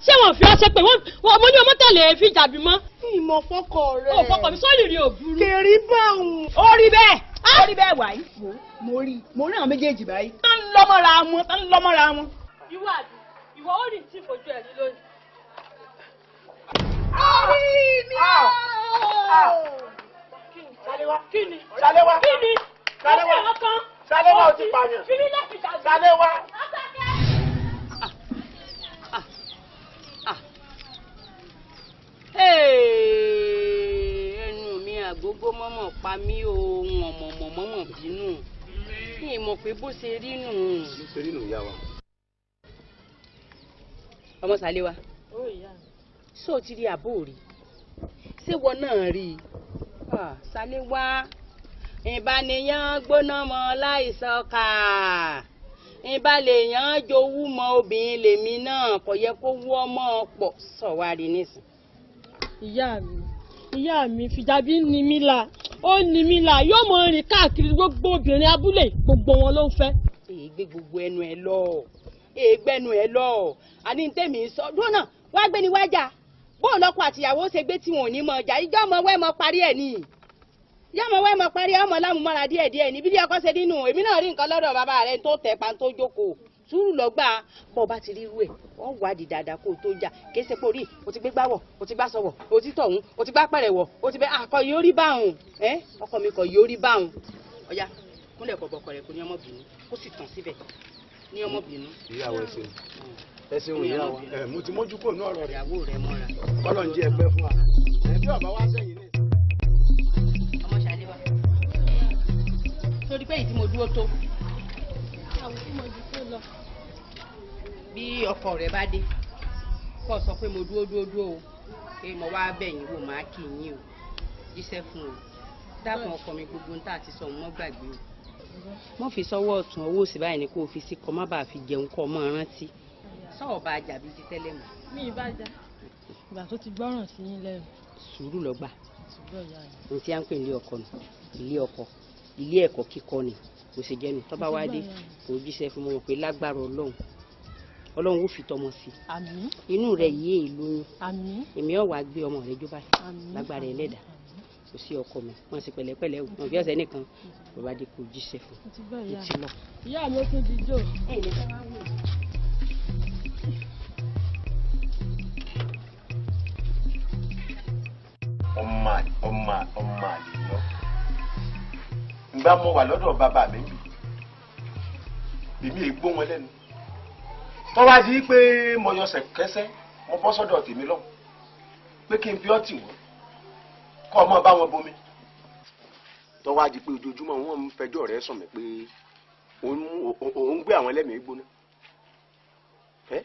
Ṣé wọn fi ọṣẹ pé wọn mo ní ọmọ tẹ̀lé Fìjàbí mọ́. Ìmọ̀ fọkọ rẹ̀. Ó fọkọ mi sórí rí ò burú. Kèrè bá òun. Ó rí bẹ́ẹ̀, ó rí bẹ́ẹ̀ wáyé. Mo rí mo rí àwọn méjèèjì báyìí. Tá ń lọ́mọ́ra wọn, tá ń lọ́mọ́ra wọn. Ìwọ àbí, ìwọ ó rìn tí ìfojú ẹ̀ rí lónìí. Orí mi o. Ṣaléwá. Kí ni? Ṣaléwá. Kí ni? Ṣaléwá. Ṣaléwá ò ti pààyàn. Fi mí lẹ́ Fìjàbí. Ṣaléwá. Ẹnu mi àgógó mọ́mọ́ pa mí o, mọ̀mọ̀mọ̀ mọ́mọ́ bínú. Mi mọ̀ pé bó ṣe rí nù. Bó ṣe rí nù ìyá wa. Ọmọ Ṣaléwá, ṣé o ti rí àbó rí? Ṣé wọn náà rí i? Ṣaléwá, ìbániyàn gbóná mọ́ láìsàn ká. Ìbálẹ̀yàn jowú mọ́ obìnrin lèmi náà, kò yẹ kó wú ọmọ pọ̀ sọ̀wárí nísìn. Ìyá mi Fìjàbí ní mí la, ó ní mí la, yóò mọ rìn káàkiri gbogbo obìnrin abúlé, gbogbo wọn ló ń fẹ́. Èyí gbé gbogbo ẹnu ẹ lọ, èyí gbẹnu ẹ lọ, àní tèmi sọ dúró náà, wá gbé ni wájà, bóun lọkọ àtìyàwó ṣe gbé tí wọn ò ní mọ ọjà, ìjọ ọmọ wẹ́ mọ parí ẹ̀ ni, ìjọ ọmọ wẹ́ mọ parí ẹ̀, ọmọ lámúmọ́ra díẹ̀ díẹ̀ ní bílí ọkọ ṣe nínú, èmi náà rí nǹkan lọ́dọ̀ bàbá rẹ̀ tó tẹ̀ pa tó jókòó. Sùúrù lọ gbà, bọ́ bá ti rí irú ẹ̀ wọ́n wádìí dáadáa kó o tó jà, kìí ṣe pé orí o ti gbé gbá wọ̀, o ti gbá sọ wọ̀, o ti tọ̀hún, o ti gbá pẹ̀rẹ̀ wọ̀, o ti bẹ akọ yóò rí báhùn, ẹ́ ọkọ mi kọ yóò rí báhùn. Ọ̀ya kúnlẹ̀ kọ̀bọ̀kọ̀ rẹ̀ kò ní ọmọ bínú, kó sì tàn síbẹ̀ ní ọmọ bínú. Ìyá wa ẹ ṣeun, ẹ ṣeun ìyá wa, ẹ mo ti mójú kò ní ọ̀rọ̀ rẹ̀. Ìyàwó rẹ̀ mọ́ra. Kọ́lọ̀ ń jẹ́ ẹgbẹ́ fún wa. Ẹ bí ọ̀bá wá sẹ́yìn ní. Ọmọ Ṣaléwá, Torí pé èyí tí mo dúró tó. Àwọn tí mo jù tó lọ. Bí ọkọ rẹ bá dé, kó sọ pé mo dúró dúró dúró o, pé mo wá bẹ̀yìn wò máa kí yín o, jíṣẹ́ fún o. Dákun ọkọ mi, gbogbo nta àti sọ mọ́ gbàgbé o. Mọ́ fi sọ́wọ́ ọ̀tún, ọwọ́ òsì báyìí ni kó o fi sí, kọ́ má bàa fi jẹun kọ́ ọ mọ́ rántí. Sọ̀rọ̀ bá a jà bíi ti tẹ́lẹ̀ mọ́. Mi ì bá jà. Ìgbà tó ti gbọ́ràn sí yín lẹ́nu. Sùúrù ló gbà. Ṣùgbọ́n ìyá mi. Ohun tí a ń pè ní ilé ọkọ nù, ilé ọkọ, ilé ẹ̀kọ́ kíkọ́ ni kò sì jẹ́nu. Tó bá wá dé, kò jíṣẹ́ fún mọ́ pé lágbára Ọlọ́run, Ọlọ́run ó fi tọmọ sí i. Àmín. Inú rẹ̀ yìí èè lóyún. Àmín. Èmi ò wá gbé ọmọ rẹ jó báyìí. Àmín. Lágbára Ẹlẹ́dàá. Kò sí ọkọ mi, wọ́n sì pẹ̀lẹ́pẹ̀lẹ́ o. Wọn fi ọ̀sẹ̀ nìkan, bàbá dé kò jíṣẹ́ fún. Mo ti gbọ́ ìyá Mo ti lọ. Ìyá mi ó tún di jò. Ọmọ ọmọ ọmọ àlè lọ ngbà mo wà lọ́dọ̀ bàbá mi bì èmi ègbó wọn lẹ́nu tọ́wá di pé mo yọsẹ̀ kẹsẹ́, mo bọ́ sọ́dọ̀ tèmi lọ pé kí n fi ọ́ tì wọ́n kọ́ ọmọ bá wọn bomi. Tọ́wá di pé ojoojúmọ́ wọn ń fẹjọ́ rẹ̀ sùn mí pé òun gbé àwọn ẹlẹ́mìí gbóná, ẹ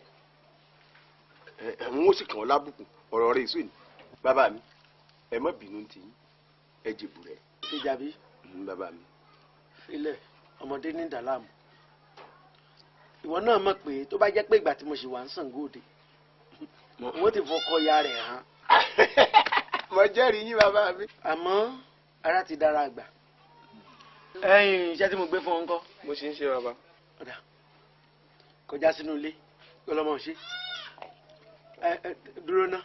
ẹ ẹ̀hún ó sì kàn ọ́ lábùkù ọ̀rọ̀ rẹ̀ èso ni. Bàbá mi, ẹ má bínú tì í, ẹ jèbù rẹ. Fìjàbí. Bàbá mi. Filẹ̀, ọmọdé ní dàlámù. Ìwọ náà mọ̀ pé tó bá jẹ́ pé ìgbà tí mo ṣì wà ń Ṣàngó Òde, wọ́n ti fọkọ ya rẹ̀ hàn. Mo jẹ́rìí yín, bàbá mi. Àmọ́ ara ti dára àgbà. Ẹ̀yin, iṣẹ́ tí mo gbé fún ọ ńkọ́? Mo ṣe ń ṣe, bàbá. Ọ̀dà, kọjá sínú ilé kí ọlọ́mọ ṣe. Ẹ ẹ dúró ná.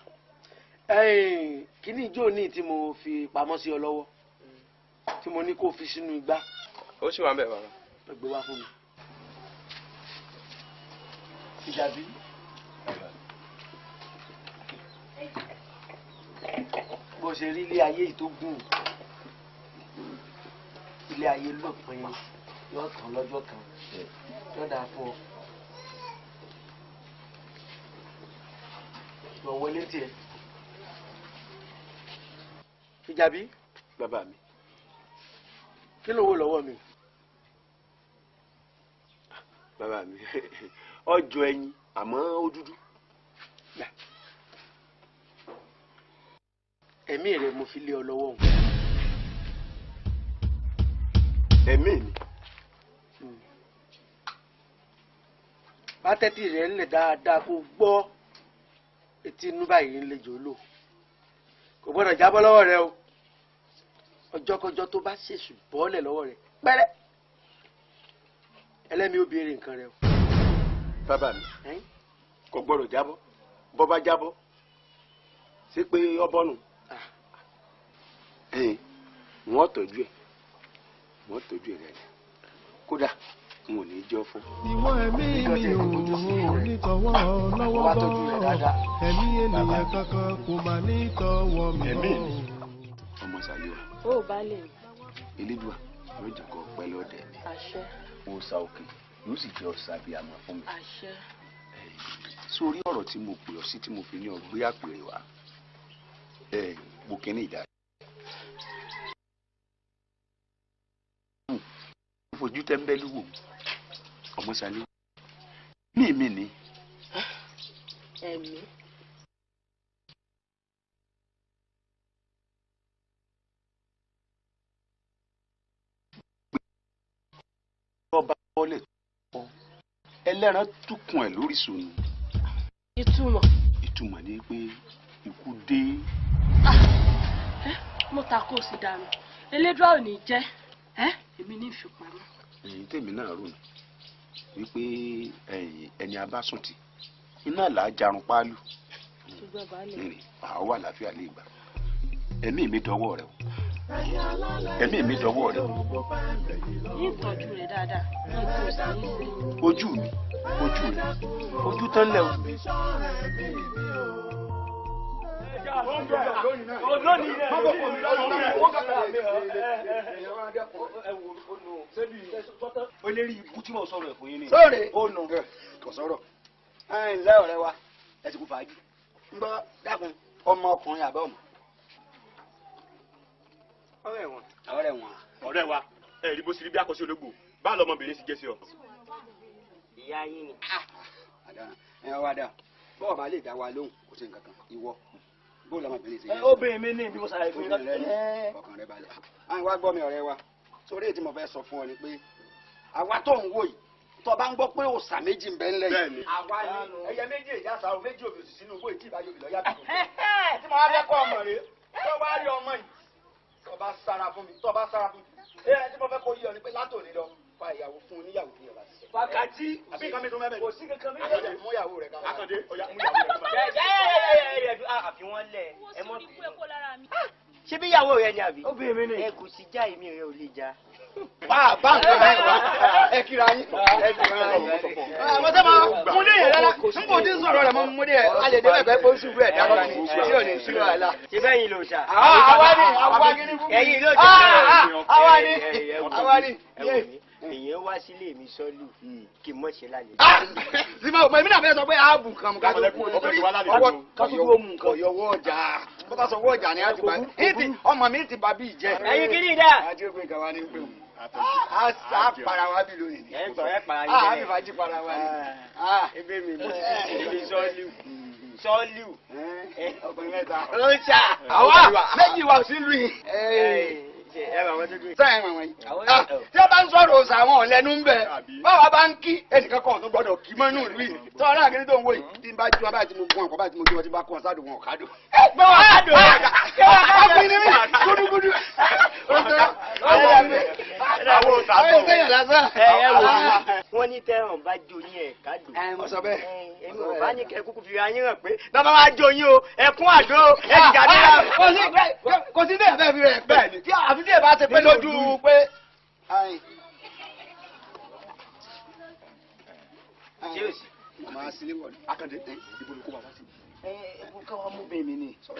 Ẹ̀yin, kíní ijó ní tí mo fi pamọ́ sí ọ lọ́wọ́ tí mo ní kó fi sínú igbá? Ó sì wà ń bẹ̀, bàbá. Ẹ gbé wá fún mi. Fìjàbí. Bó ṣe rí ilé ayé yìí tó gùn, ilé ayé lópin, yóò tán lọ́jọ́ kan, yóò dáa fún ọ. Lọ wọlé tiẹ̀. Fìjàbí. Bàbá mi. Kí ló wò lọ́wọ́ mi? Bàbá mi, ọjọ́ ẹyin, àmọ́ ó dúdú. Ẹ̀mí rẹ mo fi lé ọ lọ́wọ́ o. Ẹ̀mí mi. Bá tẹ́tí rẹ̀ ńlẹ̀ dáadáa kó gbọ́, etí inú báyìí ń lè jò lò. Kò gbọ́dọ̀ jábọ́ lọ́wọ́ rẹ o. Ọjọ́kọjọ́ tó bá ṣèṣù bọ́ọ̀lẹ̀ lọ́wọ́ rẹ pẹ́rẹ́, ẹlẹ́mi ó béèrè nǹkan rẹ o. Bàbá mi, kò gbọ́dọ̀ jábọ́. Bọ́ bá jábọ́, ṣé pé ọbọ̀nù? Wọ́n tọ́jú ẹ̀, wọ́n tọ́jú ẹ̀ dáadáa, kódà n ò ní jọ́ fún. Ìwọ ẹ̀mí mi ò ní tọwọ́ lọ́wọ́ bọ́, ẹ̀mí ènìyàn kankan kò mà ní tọwọ́ mi Ẹ̀mí bọ́. mi, ọmọ Sàlíwà. Ó bá lè mi. Elédùà yóò jẹ́ kó pẹ́ lọ́dẹ̀ mi. Àṣẹ. Òòṣà òkè yóò sì jẹ́ ọ̀sà bíi àmọ́ fún mi. Àṣẹ. Sórí ọ̀rọ̀ tí mo pè ọ́ sí tí mo fi ní ọ gbé àpèrè wá, ẹ wo kíní ìdá. Fojú tẹ́ńbẹ́lú wò, ọmọ Sàlíwà, ní mi ni. Ẹ̀mí. Ọba bọ́lẹ̀ tó ẹlẹ́ran túkun ẹ̀ lórí sùnù. Ìtumọ̀. Ìtumọ̀ ni pé ikú dé. Mo ta kó o sì dànù. Elédùà ò ní jẹ́. Èmi ní ìfipamọ́. Èyí tèmi náà rò ní wípé ẹni abásùntì iná là á jarun páálù. Ṣùgbọ́n baálé. Rìnrìn àwọn wà láfíà lè gbà. Ẹ̀mí mi dọwọ́ rẹ o. Ẹ̀mí mi dọwọ́ rẹ o. Ní ìtọ́jú rẹ̀ dáadáa, ní ìtò sí ní ṣe. Ojú mi, ojú rẹ, ojú tán lẹ o. Ó lè rí ibú tí mo sọ̀rọ̀ ẹ̀ fún yín ni. Sóòrè. Ó nù. Kò sọ̀rọ̀. Ẹ ǹlẹ́ ọ̀rẹ́ wa, ẹ ti kú fàájì. Ń gbọ́, dákun, ọmọ ọkùnrin àbẹ́ ọmọ? Ọ̀rẹ́ wọn. Ọ̀rẹ́ wọn. Ọ̀rẹ́ wa. Ẹ rí bó ṣe rí bí akọsí ológbò báà lọmọbìnrin sì jẹ́ sí ọ. Ìyá yín ni. Ẹ wá dà bọ́ọ̀ bá lè dá wa lóhùn kò sí nǹkan kan ìwọ bó lọmọbìnrin sì jẹ́ sí ọ. Obìnrin mi ní bí mo ṣàlàyé fún yín. Obìnrin rẹ ní ọkàn rẹ balẹ̀. Àwọn ìwà gbọ́ mi ọ̀rẹ́ wa sórí èyí tí mo fẹ́ sọ fún ọ ni pé àwa tó ń wò yìí tó bá ń gbọ́ pé òòṣà méjì ń bẹ ńlẹ̀ yìí. Àwa ni ẹyẹ méjì ìyá sàrò méjì òbí òsì sínú igbó ìtì ìbáyọ̀ òbí lọ́yà bí. Tí mo wá fẹ́ kọ́ ọmọ rẹ tó bá rí ọmọ yìí tó bá sára fún mi tó bá sára fún mi. Ẹ tí mo fẹ́ kó yí ọ ni pé látòní lọ fa ìyàwó fún un níyàwó ní ọba ṣiṣẹ́. Wákàtí àbí nǹkan mi tó mẹ́bẹ̀ẹ́ kò sí kankan mi. Akàndé mú ìyàwó rẹ káwọn. Akàndé ọ̀yà mú ìyàwó rẹ káwọn. Àfi wọ́n lẹ̀ ẹ mọ́ bí. Ṣé bí ìyàwó rẹ ni àbí? Obìnrin mi ni. Ẹ kò sí já èmi rẹ ò lè já. Bá bá nǹkan báyìí wá ẹ kíra yín ẹ kíra yín. Mo sẹ́ ma mú dé yẹn rárá n kò tí ń sọ̀rọ̀ rẹ̀ mọ́ mú dé yẹn a lè débẹ̀ pé ó ṣubú ẹ̀ dára ni tí ò ní sí wàhálà. Ṣé bẹ́yìn ló ṣà? Àwa ni àwa kìíní fún mi. Ẹ̀yin ló ṣà. Àwa ni àwa ni. Èèyàn wá sílé mi sọ́lù kí n mọ̀ ṣe lálẹ́. Tí mo èmi náà fẹ́ sọ pé ààbù kan ká tó kú torí ọwọ́ kọ̀yọ̀wọ́ ọjà bó bá sọ ọwọ́ ọjà ni a ti bá ọmọ mi ti bá bí ìjẹ́. Ẹ̀yin kìíní dà. Àti òpin kan wá ní pé òun. A para wa bí lónìí. Ẹ gbọ́ ẹ para yín tẹ́lẹ̀. A fi fàájì para wa ni. Ebe mi ni èmi sọ́ọ̀lù sọ́ọ̀lù. Ọkùnrin mẹ́ta. Ó ṣà. Àwa méjì wa ò sí lù yìí. Sẹ́yìn wọ̀nyí wọ̀nyí. Tí a bá ń sọ̀rọ̀ òòsà àwọn ọ̀lẹ́nu ń bẹ̀. Báwa bá ń kí ẹnìkan kan tó gbọ́dọ̀ kí mọ́nú ìlú yìí. Tọ́ ọ̀rá àkíní tó ń wò yìí. Tí n bá ju abáyé tí mo gún ọ̀pọ̀ báyìí tí mo ju ọtí bá kún ọ̀sádùn wọn ọ̀kadùn. Báwa kádùn. Ọkùnrin ni mí gúdúgúdú. Wọ́n ní tẹ́ràn bá jó yín ẹ̀ kádùn. Mo sọ bẹ́ẹ̀. Èmi ò bá ní kẹ́ kúkú fi ayé hàn pé bàbá wa jó yín o ẹkún àdó ẹ ti gàdé. Kò sí bẹ́ẹ̀ bẹ́ẹ̀ fi rẹ̀ bẹ́ẹ̀ ni. Àfi tí ẹ bá ṣe pé lójú pé. Ṣé o sì? Màá sílé wọ̀ ni. Akàndé ibo ló kó bàbá sí. Ẹ ká wá mú bẹ́ẹ̀ mi ni. Tó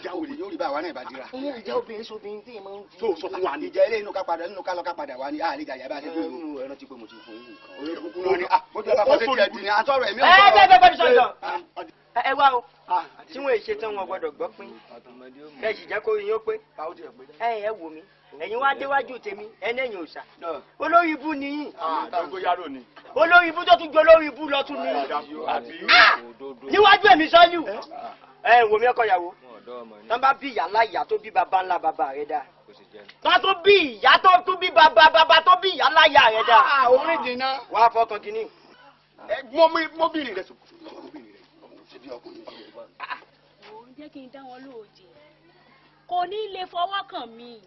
ya wèrè yóò rí bá àwa náà ìbá dira. Ìjà obìnrin sóbìnrin tí èèyàn máa ń fi. Tó sọ fún wa ni. Ìjà ilé inú ká padà nínú ká lọ ká padà wá ní àlè ìjà yàrá ṣe dúró. Ẹ rántí pé mo ti fún yín nǹkan. Olórí kúkú náà ni bójú ọba fọ́sẹ̀ tiẹ̀ dì ní àtọ́rọ̀ ẹ̀mí ẹ ẹ bẹ́ẹ̀ bẹ́ẹ̀ sọ̀tọ̀. Ẹ wá o tí wọ́n ṣe tán wọn gbọ́dọ̀ gbọ́ pín kẹ́ sì jẹ́ kó yín ó pé ẹ ẹ wò mí ẹ̀yin wá déwájú tèmi ẹni ẹ̀yìn òòṣà olórí ibú ni yín olórí ibú tó tún ju olórí ibú lọ tún ni níwájú èmi sọ́lù ẹ wò mí ọkọ ìyàwó tán bá bí ìyá ńlá ìyá tó bí bàbá ńlá bàbá rẹ dáa tán tó bí ìyá tó tún bí bàbá bàbá tó bí ìyá ńlá ìyá rẹ dáa. Orin jìnnà. Wàá fọkàn kínní. Mọ́bìnrin rẹ sọ. Jẹ́ kí n dá wọn lóòjé kò ní lè fọwọ́ kàn mí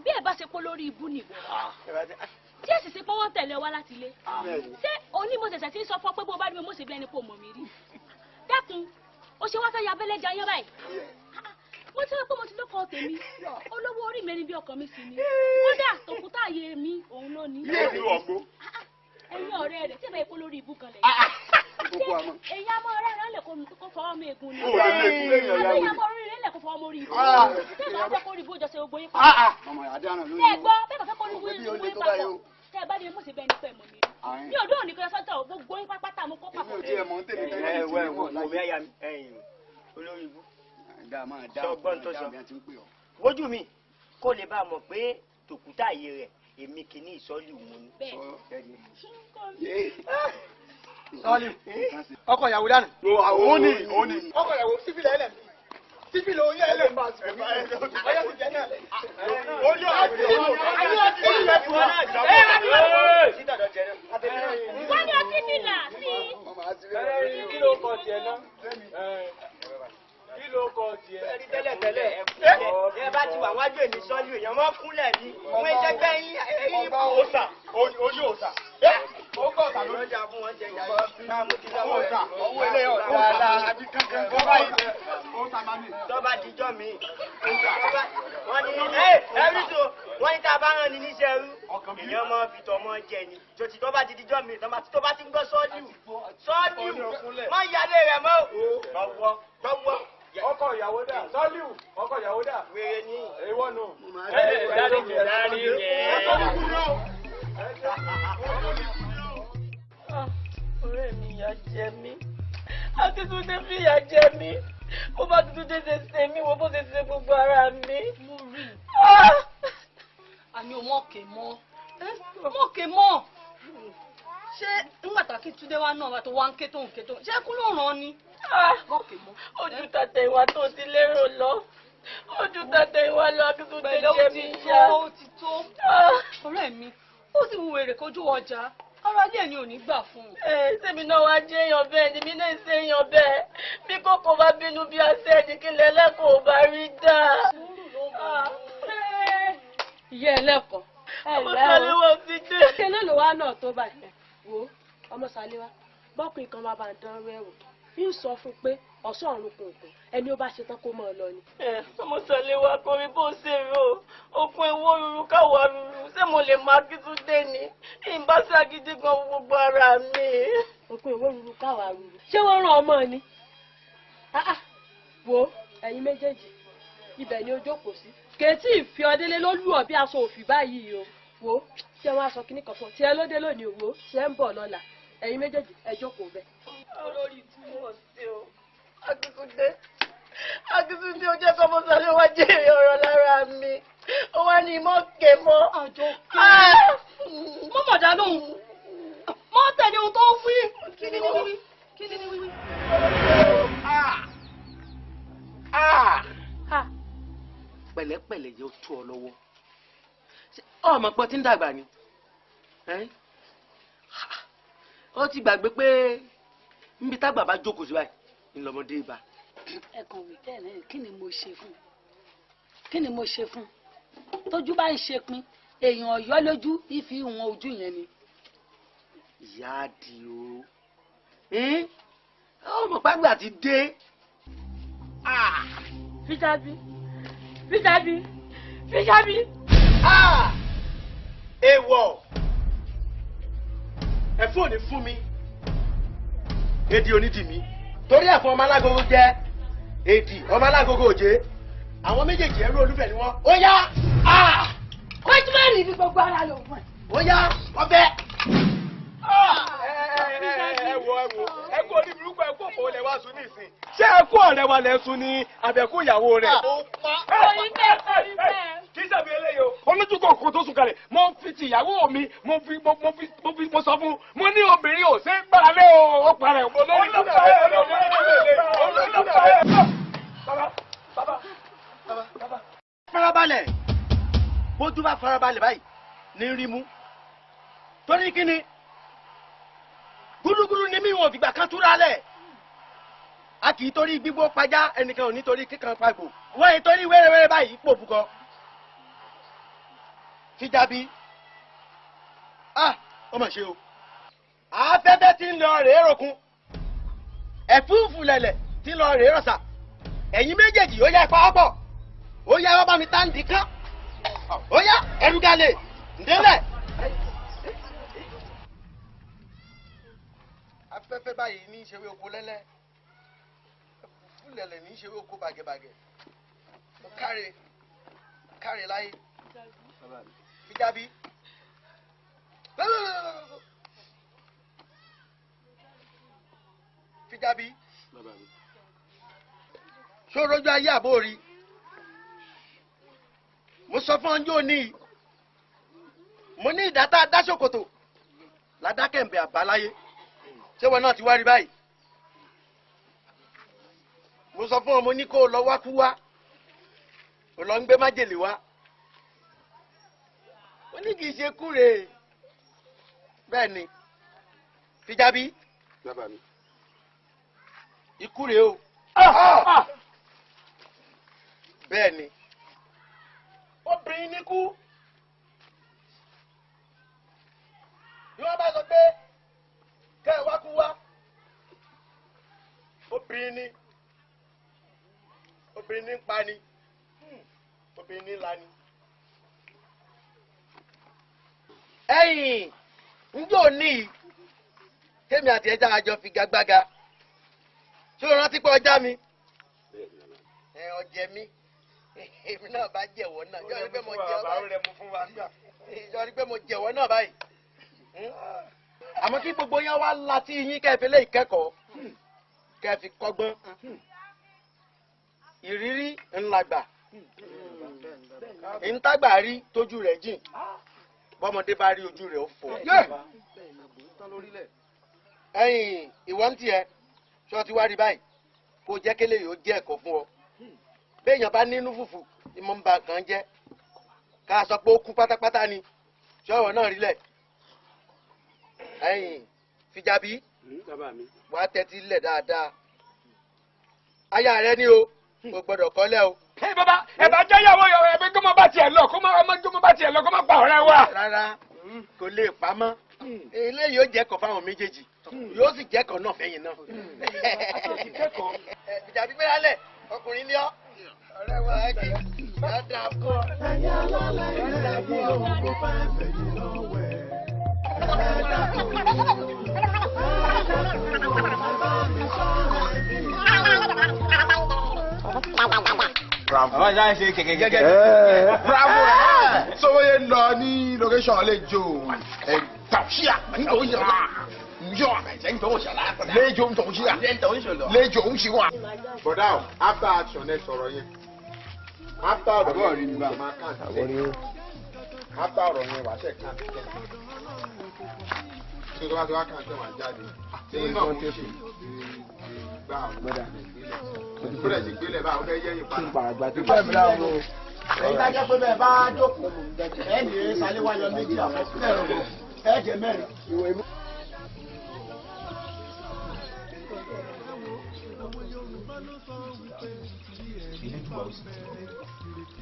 bí ẹ bá ṣe kó lórí ibú nìwọ tí ẹ sì ṣe pé wọ́n tẹ̀lé wa láti ilé ṣé onímọ̀ṣẹ̀ṣẹ̀ tí ń sọ fún ọ pé bó bá rí mi mo ṣe bí ẹni pò mọ̀ mí rí dákun ó ṣe wá fẹ́ ya abẹ́lẹ́ jayán báyìí mo ti rí pé mo ti lọ́kọ tèmi olówó orí mi ẹni bí ọkàn mi sì ni kódà tòkútà ayé mi òun ló ní ẹ̀yin ọ̀rẹ́ rẹ̀ tí ẹ bá yẹ kó lórí ibú kan lẹ̀ èyí á mọ ọ̀rẹ́ rẹ̀ lè kó fọwọ́ mi ègún ni àbí àmọ́ orí rẹ̀ lè kó fọwọ́ mórí ibú tẹ́ bá fẹ́ kó rí ibú jọ ṣe gbogbo yín papọ̀ tẹ́ gbọ́ bẹ́ẹ̀ bá fẹ́ kó rí ibú yín papọ̀ tẹ́ bá ní mú sí bẹ́ẹ̀ ní pẹ́ mọ́ mi ní ọdún òní kọjá sọ́tọ̀ gbogbo yín pápátá mo kó papọ̀. Wojú mi kó lè bá a mọ̀ pé tòkútà ayé rẹ̀ èmi kìíní ìsọ́lù mu ni. Sọ́ọ̀lì ọkọ ìyàwó dànù. Òun ni òun ni. Ọkọ ìyàwó sífìlẹ̀ ẹlẹ̀ sífìlẹ̀ oyún ẹlẹ̀ ń bá a sùn. Ọyọ́ ti jẹ́ náà lẹ̀. Oyún àti ayé ọtí wọ́n ní ọtí fìlà sí. Kí ló kọ tiẹ̀ náà? Kí ló kọ tiẹ̀? Tẹ́lẹ̀ tẹ́lẹ̀ ẹ bá ti wà wájú èmi sọ́lù èèyàn wọ́n kúnlẹ̀ ní wọ́n jẹ́ gbẹ́ yín ẹ̀yìn òòsà oyún òòsà. Ó gbọ́ ọ̀sà lórí. Ọjà fún wọn jẹ ìyá mú ti lọ́wọ́ Òòsà owó ilé ọ̀sà àbí kankan kọ́ báyìí. Òòsà máa ní. Tọ́ba dijọ́ mi wọ́n ní ẹrú tó wọ́n ní tá a bá rán ni níṣẹ́ ẹrú èèyàn máa fi tọmọ jẹ ni tòtí tọ́ba ti dijọ́ mi tọ́ba ti ń gbọ́ sọ́ọ́lù sọ́ọ́lù mọ́ ìyálé rẹ̀ mọ́ lọ́wọ́ lọ́wọ́. Ọkọ ìyàwó dà Sọ́líù ọkọ ìyàwó dà. Wèrè ni. Èèwọ̀ nù. Dárí jẹ. Ọ̀rẹ́ mi ìyà jẹ mí. Akíntúndé fi ìyà jẹ mí. Bó bá Akíntúndé ṣe ṣe mí, wo bó ṣe ṣe gbogbo ara mi. Mo rí i. A ní o Mọ̀kè mọ́, mọ̀kè mọ́. Ṣé ńgbà tá kí Túndé wá náà wá tó wá ń ké tó ń ké tó ṣé kú ló ràn án ni. Mọ̀kè mọ́. Ojú tàtẹ̀ ìwà tó ti lérò lọ, ojú tàtẹ̀ ìwà lọ, Akíntúndé jẹ́ mi yá. Ó ti tó ọ̀rẹ́ mi, ó sì wù èrè kojú ọjà ara ilé ẹni ò ní gbà fún un. Ẹ sẹ́mi náà wá jẹ́ èèyàn bẹ́ẹ̀ ni, mi náà ṣe èèyàn bẹ́ẹ̀. Bí kòkó bá bínú bí aṣẹ́ ẹni kí lẹ́lẹ́kọ̀ọ́ bá rí dá. Ìyá ẹlẹ́kọ̀ọ́. Ọmọ Sàléwá ti dé. Ṣé ló lò wá náà tó báyìí? Wo ọmọ Sàléwá, bọ́kùnrin kan máa bá ń dán rẹ̀ wò. Ń sọ fún pé ọ̀sán ọ̀run kùnkùn ẹni ó bá ṣe tán kó mọ̀ ọ́ lọ ni. Ọmọ Sàléwá kò rí bó ṣe rò okun ewo ruru káwa ruru, ṣé mo lè máa Akíntúndé ni? Ìbá ṣàgídí gan gbogbo ara mi. Okun ewo ruru káwa ruru. Ṣé wọ́n rán ọmọ ni? Wo ẹ̀yin méjèèjì, ibẹ̀ ni o jókòó sí. Kèétí ìfi ọdélé ló lù ọ́ bí aṣọ òfì báyìí o. Wo ṣé wọ́n á sọ kíní kan fún ọ? Tí ẹ lóde lónìí wo, ṣé ń bọ̀ lọ́la? Ẹ̀yin méjèèjì ẹ jókòó bẹ́ẹ̀. Olórí tí mo ṣe o, Akíntúndé, Akíntúndé, ó jẹ́ kọ́mọ Sàléwá jèrè ọ̀rọ̀ lára mi, ó wá ní mọ́ kè mọ́. Àjọ kí mọ́ mọ̀dá lóhùn, mọ́ tẹ̀lé ohun tó ń wí. Kí ni wíwí? Kí ni wíwí? Pẹ̀lẹ́pẹ̀lẹ́ yóò tú ọ lọ́wọ́. Ọmọ pọ̀ tí ń dàgbà ni. Ó ti gbàgbé pé níbi tágbà bá jókòó sí báyìí ńlọmọdé bá. Ẹ kàn wí bẹ́ẹ̀ náà, kí ni mo ṣe fún? Kí ni mo ṣe fún? Tójú bá ń ṣe pin, èèyàn ọ̀yọ́ lójú ìfi ìwọ̀n ojú yẹn ni. Ìyá àdì o, ọmọ pàgbà ti dé. Fíjàbí, Fíjàbí, Fíjàbí. Èèwọ̀ ẹ̀fọ́ ò ní fún mi, èdè onídìí mi, torí ẹ̀fọ́ ọmọ alágogo jẹ́ èdì ọmọ alágogo òjé, àwọn méjèèjì ẹrú olúfẹ̀ ni wọ́n. Ó yá. Kọ́júmọ́rì ní gbogbo ara ló wọ̀n. Ó yá ọbẹ̀. Ẹ wo ẹ wo ẹ kú orí burúkú, ẹ kú òfò lẹ wá sùn nísìn. Ṣé ẹ kú ọ̀rẹ́ wa lẹ sùn ní àbẹ̀kú ìyàwó rẹ̀? Kì í ṣàbí eléyìí o. Olójú kò kò tó sùn kalẹ̀, mo fi ti ìyàwó mi, mo fi mo mo fi mo fi mo sọ fún mo ní obìnrin ò ṣe é gbára lé o, ó parẹ́ o. Farabalẹ̀, bójú bá farabalẹ̀ báyìí ní rí mú. Torí kí ni? Gúdúgúdú ni mí, wọn ò fìgbà kan túra lẹ̀. A kì í torí gbígbó pajá, ẹnìkan ò ní torí kíkan pagbò. Wọ́n yìí torí wẹ́rẹ́wẹ́rẹ́ báyìí pò bukọ. Fíjàbí, ah, ó mà ṣe o. Afẹ́fẹ́ tí ń lọ rèé ròkun, ẹ̀fúùfù lẹ̀lẹ̀ tí ń lọ rèé rọ̀ṣà. Ẹ̀yin méjèèjì ó yá ẹ pawọ́pọ̀, ó yá wá bá mi táǹdì kán, ó yá ẹrú galè ǹdẹ́lẹ̀. Afẹ́fẹ́ báyìí ní í ṣeré oko lẹ́lẹ́, ẹ̀fúùfù lẹ̀lẹ̀ ní í ṣeré oko bàgẹ̀bàgẹ̀. Ó káre káre láyé. Fíjàbí. Fíjàbí. Ṣó rojú ayé àbó rí? Mo sọ fún ọjọ́ òní, mo ní ìdátá dáṣòkòtò ládákẹ́ǹbẹ̀ àbáláyé. Ṣé wọn náà ti wá rí báyìí? Mo sọ fún ọ, mo ní kó o lọ wá kú wá, o lọ ń gbé májèlé wá. Ó ní kì í ṣe kúre. Bẹ́ẹ̀ ni Fíjàbí, ikú rèé o. Bẹ́ẹ̀ ni obìnrin ní kú. Bí wọ́n bá sọ pé kẹ́ ẹ wá kú wá, obìnrin ní, obìnrin ní ń pa ni, obìnrin ní ń la ni. Ẹ̀yin njó ní tèmi àti ẹja àjọ figagbága, ṣé o rántí pé ọjà mi ẹ ọjẹ mi, èmi náà bá jẹ̀wọ́ náà, yọ ní pé mo jẹ̀wọ́ báyìí, yọ ní pé mo jẹ̀wọ́ náà báyìí. Àmọ́ kí gbogbo yẹn wá láti yín kẹfì lé ìkẹ́kọ̀ọ́ kẹfì kọ́gbọ́n, ìrírí ńlá gbà, ńtàgbà rí tójú rẹ̀ jìn. Bọ́mọdé bá rí ojú rẹ̀ ó fọ́. Ẹ̀yin ìwọ ń tiẹ̀ ṣọ́ ti wá rí báyìí kó jẹ́ kélé yóò jẹ́ ẹ̀kọ́ fún ọ. Béèyàn bá nínú fùfù ni mo ń ba nǹkan jẹ́. Ká sọ pé ó kú pátápátá ni ṣọ́wọ́ náà rí lẹ̀. Ẹ̀yin Fìjàbí wà á tẹ́tí lẹ̀ dáadáa. Aya rẹ ni o, kò gbọ́dọ̀ kọ́lẹ̀ o. Ẹ bàbá ẹ bá jẹ́ ìyàwó yọ ẹ bí kó má bá tiẹ̀ lọ kó má bá tiẹ̀ lọ kó má pa ọ̀rẹ́ wa. Rárá kò lè pamọ́ eléyìí yóò jẹ́kọ̀ọ́ fáwọn méjèèjì yóò sì jẹ́kọ̀ọ́ náà fẹ́yìn náà. Fìjàbí gbéra lẹ̀ ọkùnrin ni ọ́ ọ̀rẹ́ wa kì í dáadáa fún ọ. Ẹ̀yin alálẹ̀ ilẹ̀ yìí o, mo fẹ́ bẹ̀yìn lọ́wọ́ ẹ̀. Ẹ dákun, ẹ dákun o, ẹ bá mi ṣọ́ ẹ̀mí mi. Bravo. Bravo. So wọ́n yẹn lọ ní location lè jo ẹ̀ tàṣíà Bọ̀dá o, after action ẹ sọ̀rọ̀ yẹn. After ọ̀rọ̀ yẹn wà máa kàn sí. After ọ̀rọ̀ yẹn wà ṣe kàn sí. Tó tó bá ti wá kàn sí wà jáde. Tí náà ń ṣe gbà ọ̀gbọ́dà. Ó lè ti gbélé báwo fẹ́ yẹ́yìn padà. Ẹ̀yin tá jẹ́ pé bẹ́ẹ̀ bá jókòó ẹ̀ ní Ṣaléwá yọ méjì àfọ́sílẹ̀ ẹ̀ jẹ́ mẹ́rin. Elédùà ó sì ti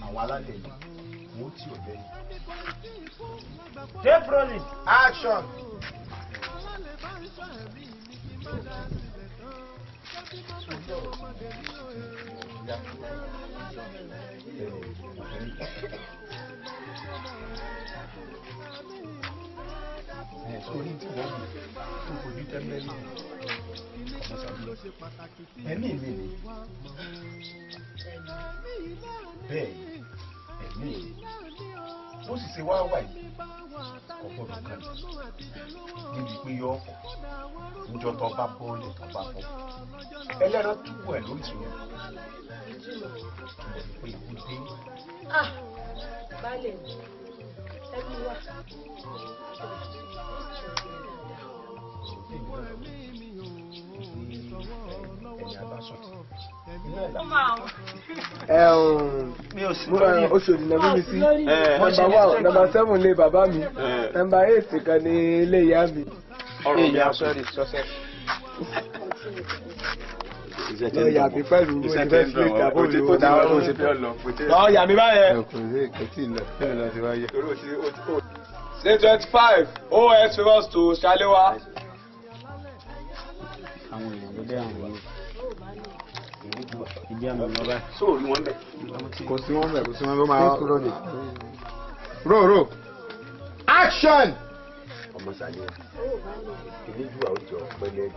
àwọn alálẹ̀ yìí wọ́n tí ò lẹ́yìn. Tape rolling. Action. Sórí tí wọ́n wù tó fojú tẹ́ńbẹ́lú ọmọ sàbí ẹ̀mí mi ni bẹ́ẹ̀ ẹ̀mí mi bó sì ṣe wá wà yìí kò gbọ́dọ̀ kàn níbi pé yọ ọkọ̀ níjọ́ tó bá bọ́ọ̀lẹ̀ tó bá bọ́ ẹlẹ́ran túbọ̀ ẹ̀ lórí ìtumọ̀ túbọ̀ pé ikú dé. Ah, baálé mi, ẹbí wa. Oṣòdì náà bí mi sí nọ́mbà 1 nọ́mbà 7 lé bàbá mi nọ́mbà 8 kan ní ilé ìyá mi. Ọ̀rọ̀ mi aṣọ rẹ̀ sọ́sẹ́. Lọ yà mí pẹ̀lú mo ti fẹ́ fi ìtàbó mi wò náà. Lọ yà mí báyẹn. Ọkùnrin kò tí ì lọ bẹ́ẹ̀ lọ ti wáyé. Ṣé 25 OS favours to Ṣaléwá. Àwọn èèyàn ló dé àwọn yìí. Ìdí àmì lọ báyìí. Sóòrí wọn bẹ̀. Kò sí wọn bẹ̀, kò sí wọn bẹ̀ máa. Ro ro. Action. Ọmọ Ṣaléwá, Elédùà ó jọ pẹ́lẹ́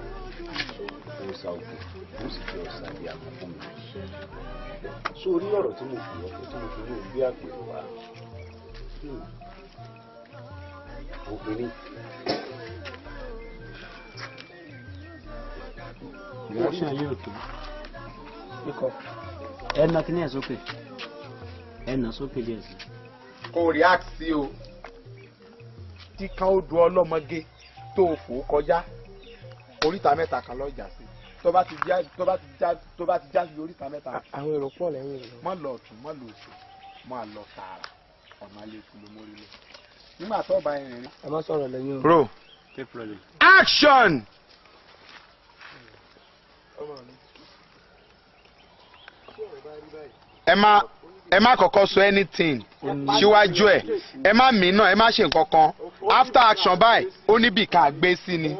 òòsà òkè ó sì jẹ́ ọ̀sà bí àkókò mi. Sórí ọ̀rọ̀ tí mo fi ọkọ tí mo fi ní òbí àpèrè wá. Obìnrin. Reaction yóò tó. Ikọ̀. Ẹ na kíní ẹ̀ sókè. Ẹ nà sókè díẹ̀ sí. Kò react sí o. Tí kan ó du ọlọ́mọge tó o fò ó kọjá oríta mẹ́ta kan lọ́jà sí tó bá ti já tó bá ti já tó bá ti já sí oríta mẹ́ta. Àwọn èrò pọ̀ lẹ́yìn rẹ̀. Má lọ ọ̀tún má lọ òsì má lọ tààrà ọ̀nà alẹ́ kú ló mórí lọ. Nígbà tó bá ìrìn rí. Ẹ má sọ̀rọ̀ lẹ́yìn o. Bro. Action. Ẹ má kọ́kọ́ sọ anything síwájú ẹ ẹ má mìíràn ẹ má ṣe nǹkan kan after action báyìí ó ní bìkà gbé sí ni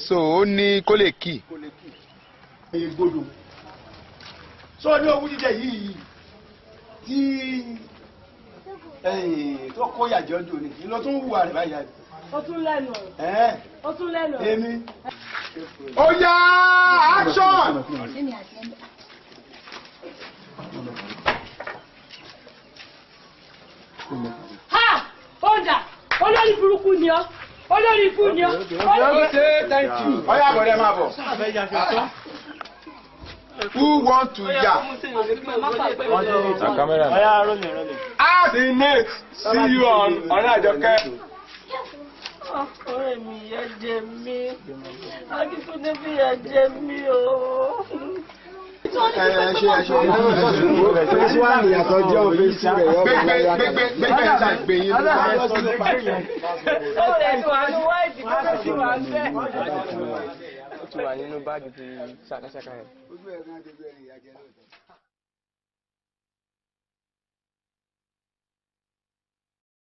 so ó ní kó lè kì. Egbodò sọ ní owó jíjẹ yìí tí tó kó yàjọ jò ní ló tún wùwà rẹ̀ báyìí. Ó tún lẹ́nu ọ̀rọ̀. Ó tún lẹ́nu ọ̀rọ̀. Èmi. Ó yá action. Ha! Ọ̀dà! Olórí burúkú ni ọ́! Olórí ikú ni ọ́! Okay, thank you. Ọyá àbọ̀dẹ máa bọ̀. Who want to ya? See you on Ọ̀rẹ́ Àjọkẹ́. Ọ̀rẹ́ mi ìyà jẹ mí. Akíntúndé fi ìyà jẹ mí o. Phase one ìyàtọ̀ jẹ́ òun phase two rẹ̀ yọ Gbégbé ẹ̀ ṣàgbé yín. Ó lè tún àánú wáìtì kó lè tún wà bẹ́ẹ̀. Ó ti wà nínú báàgì ti ṣàkàṣàkà yẹn. Ojú ẹ̀ kan ti bẹ̀rẹ̀ ìyá jẹ lóòótọ́.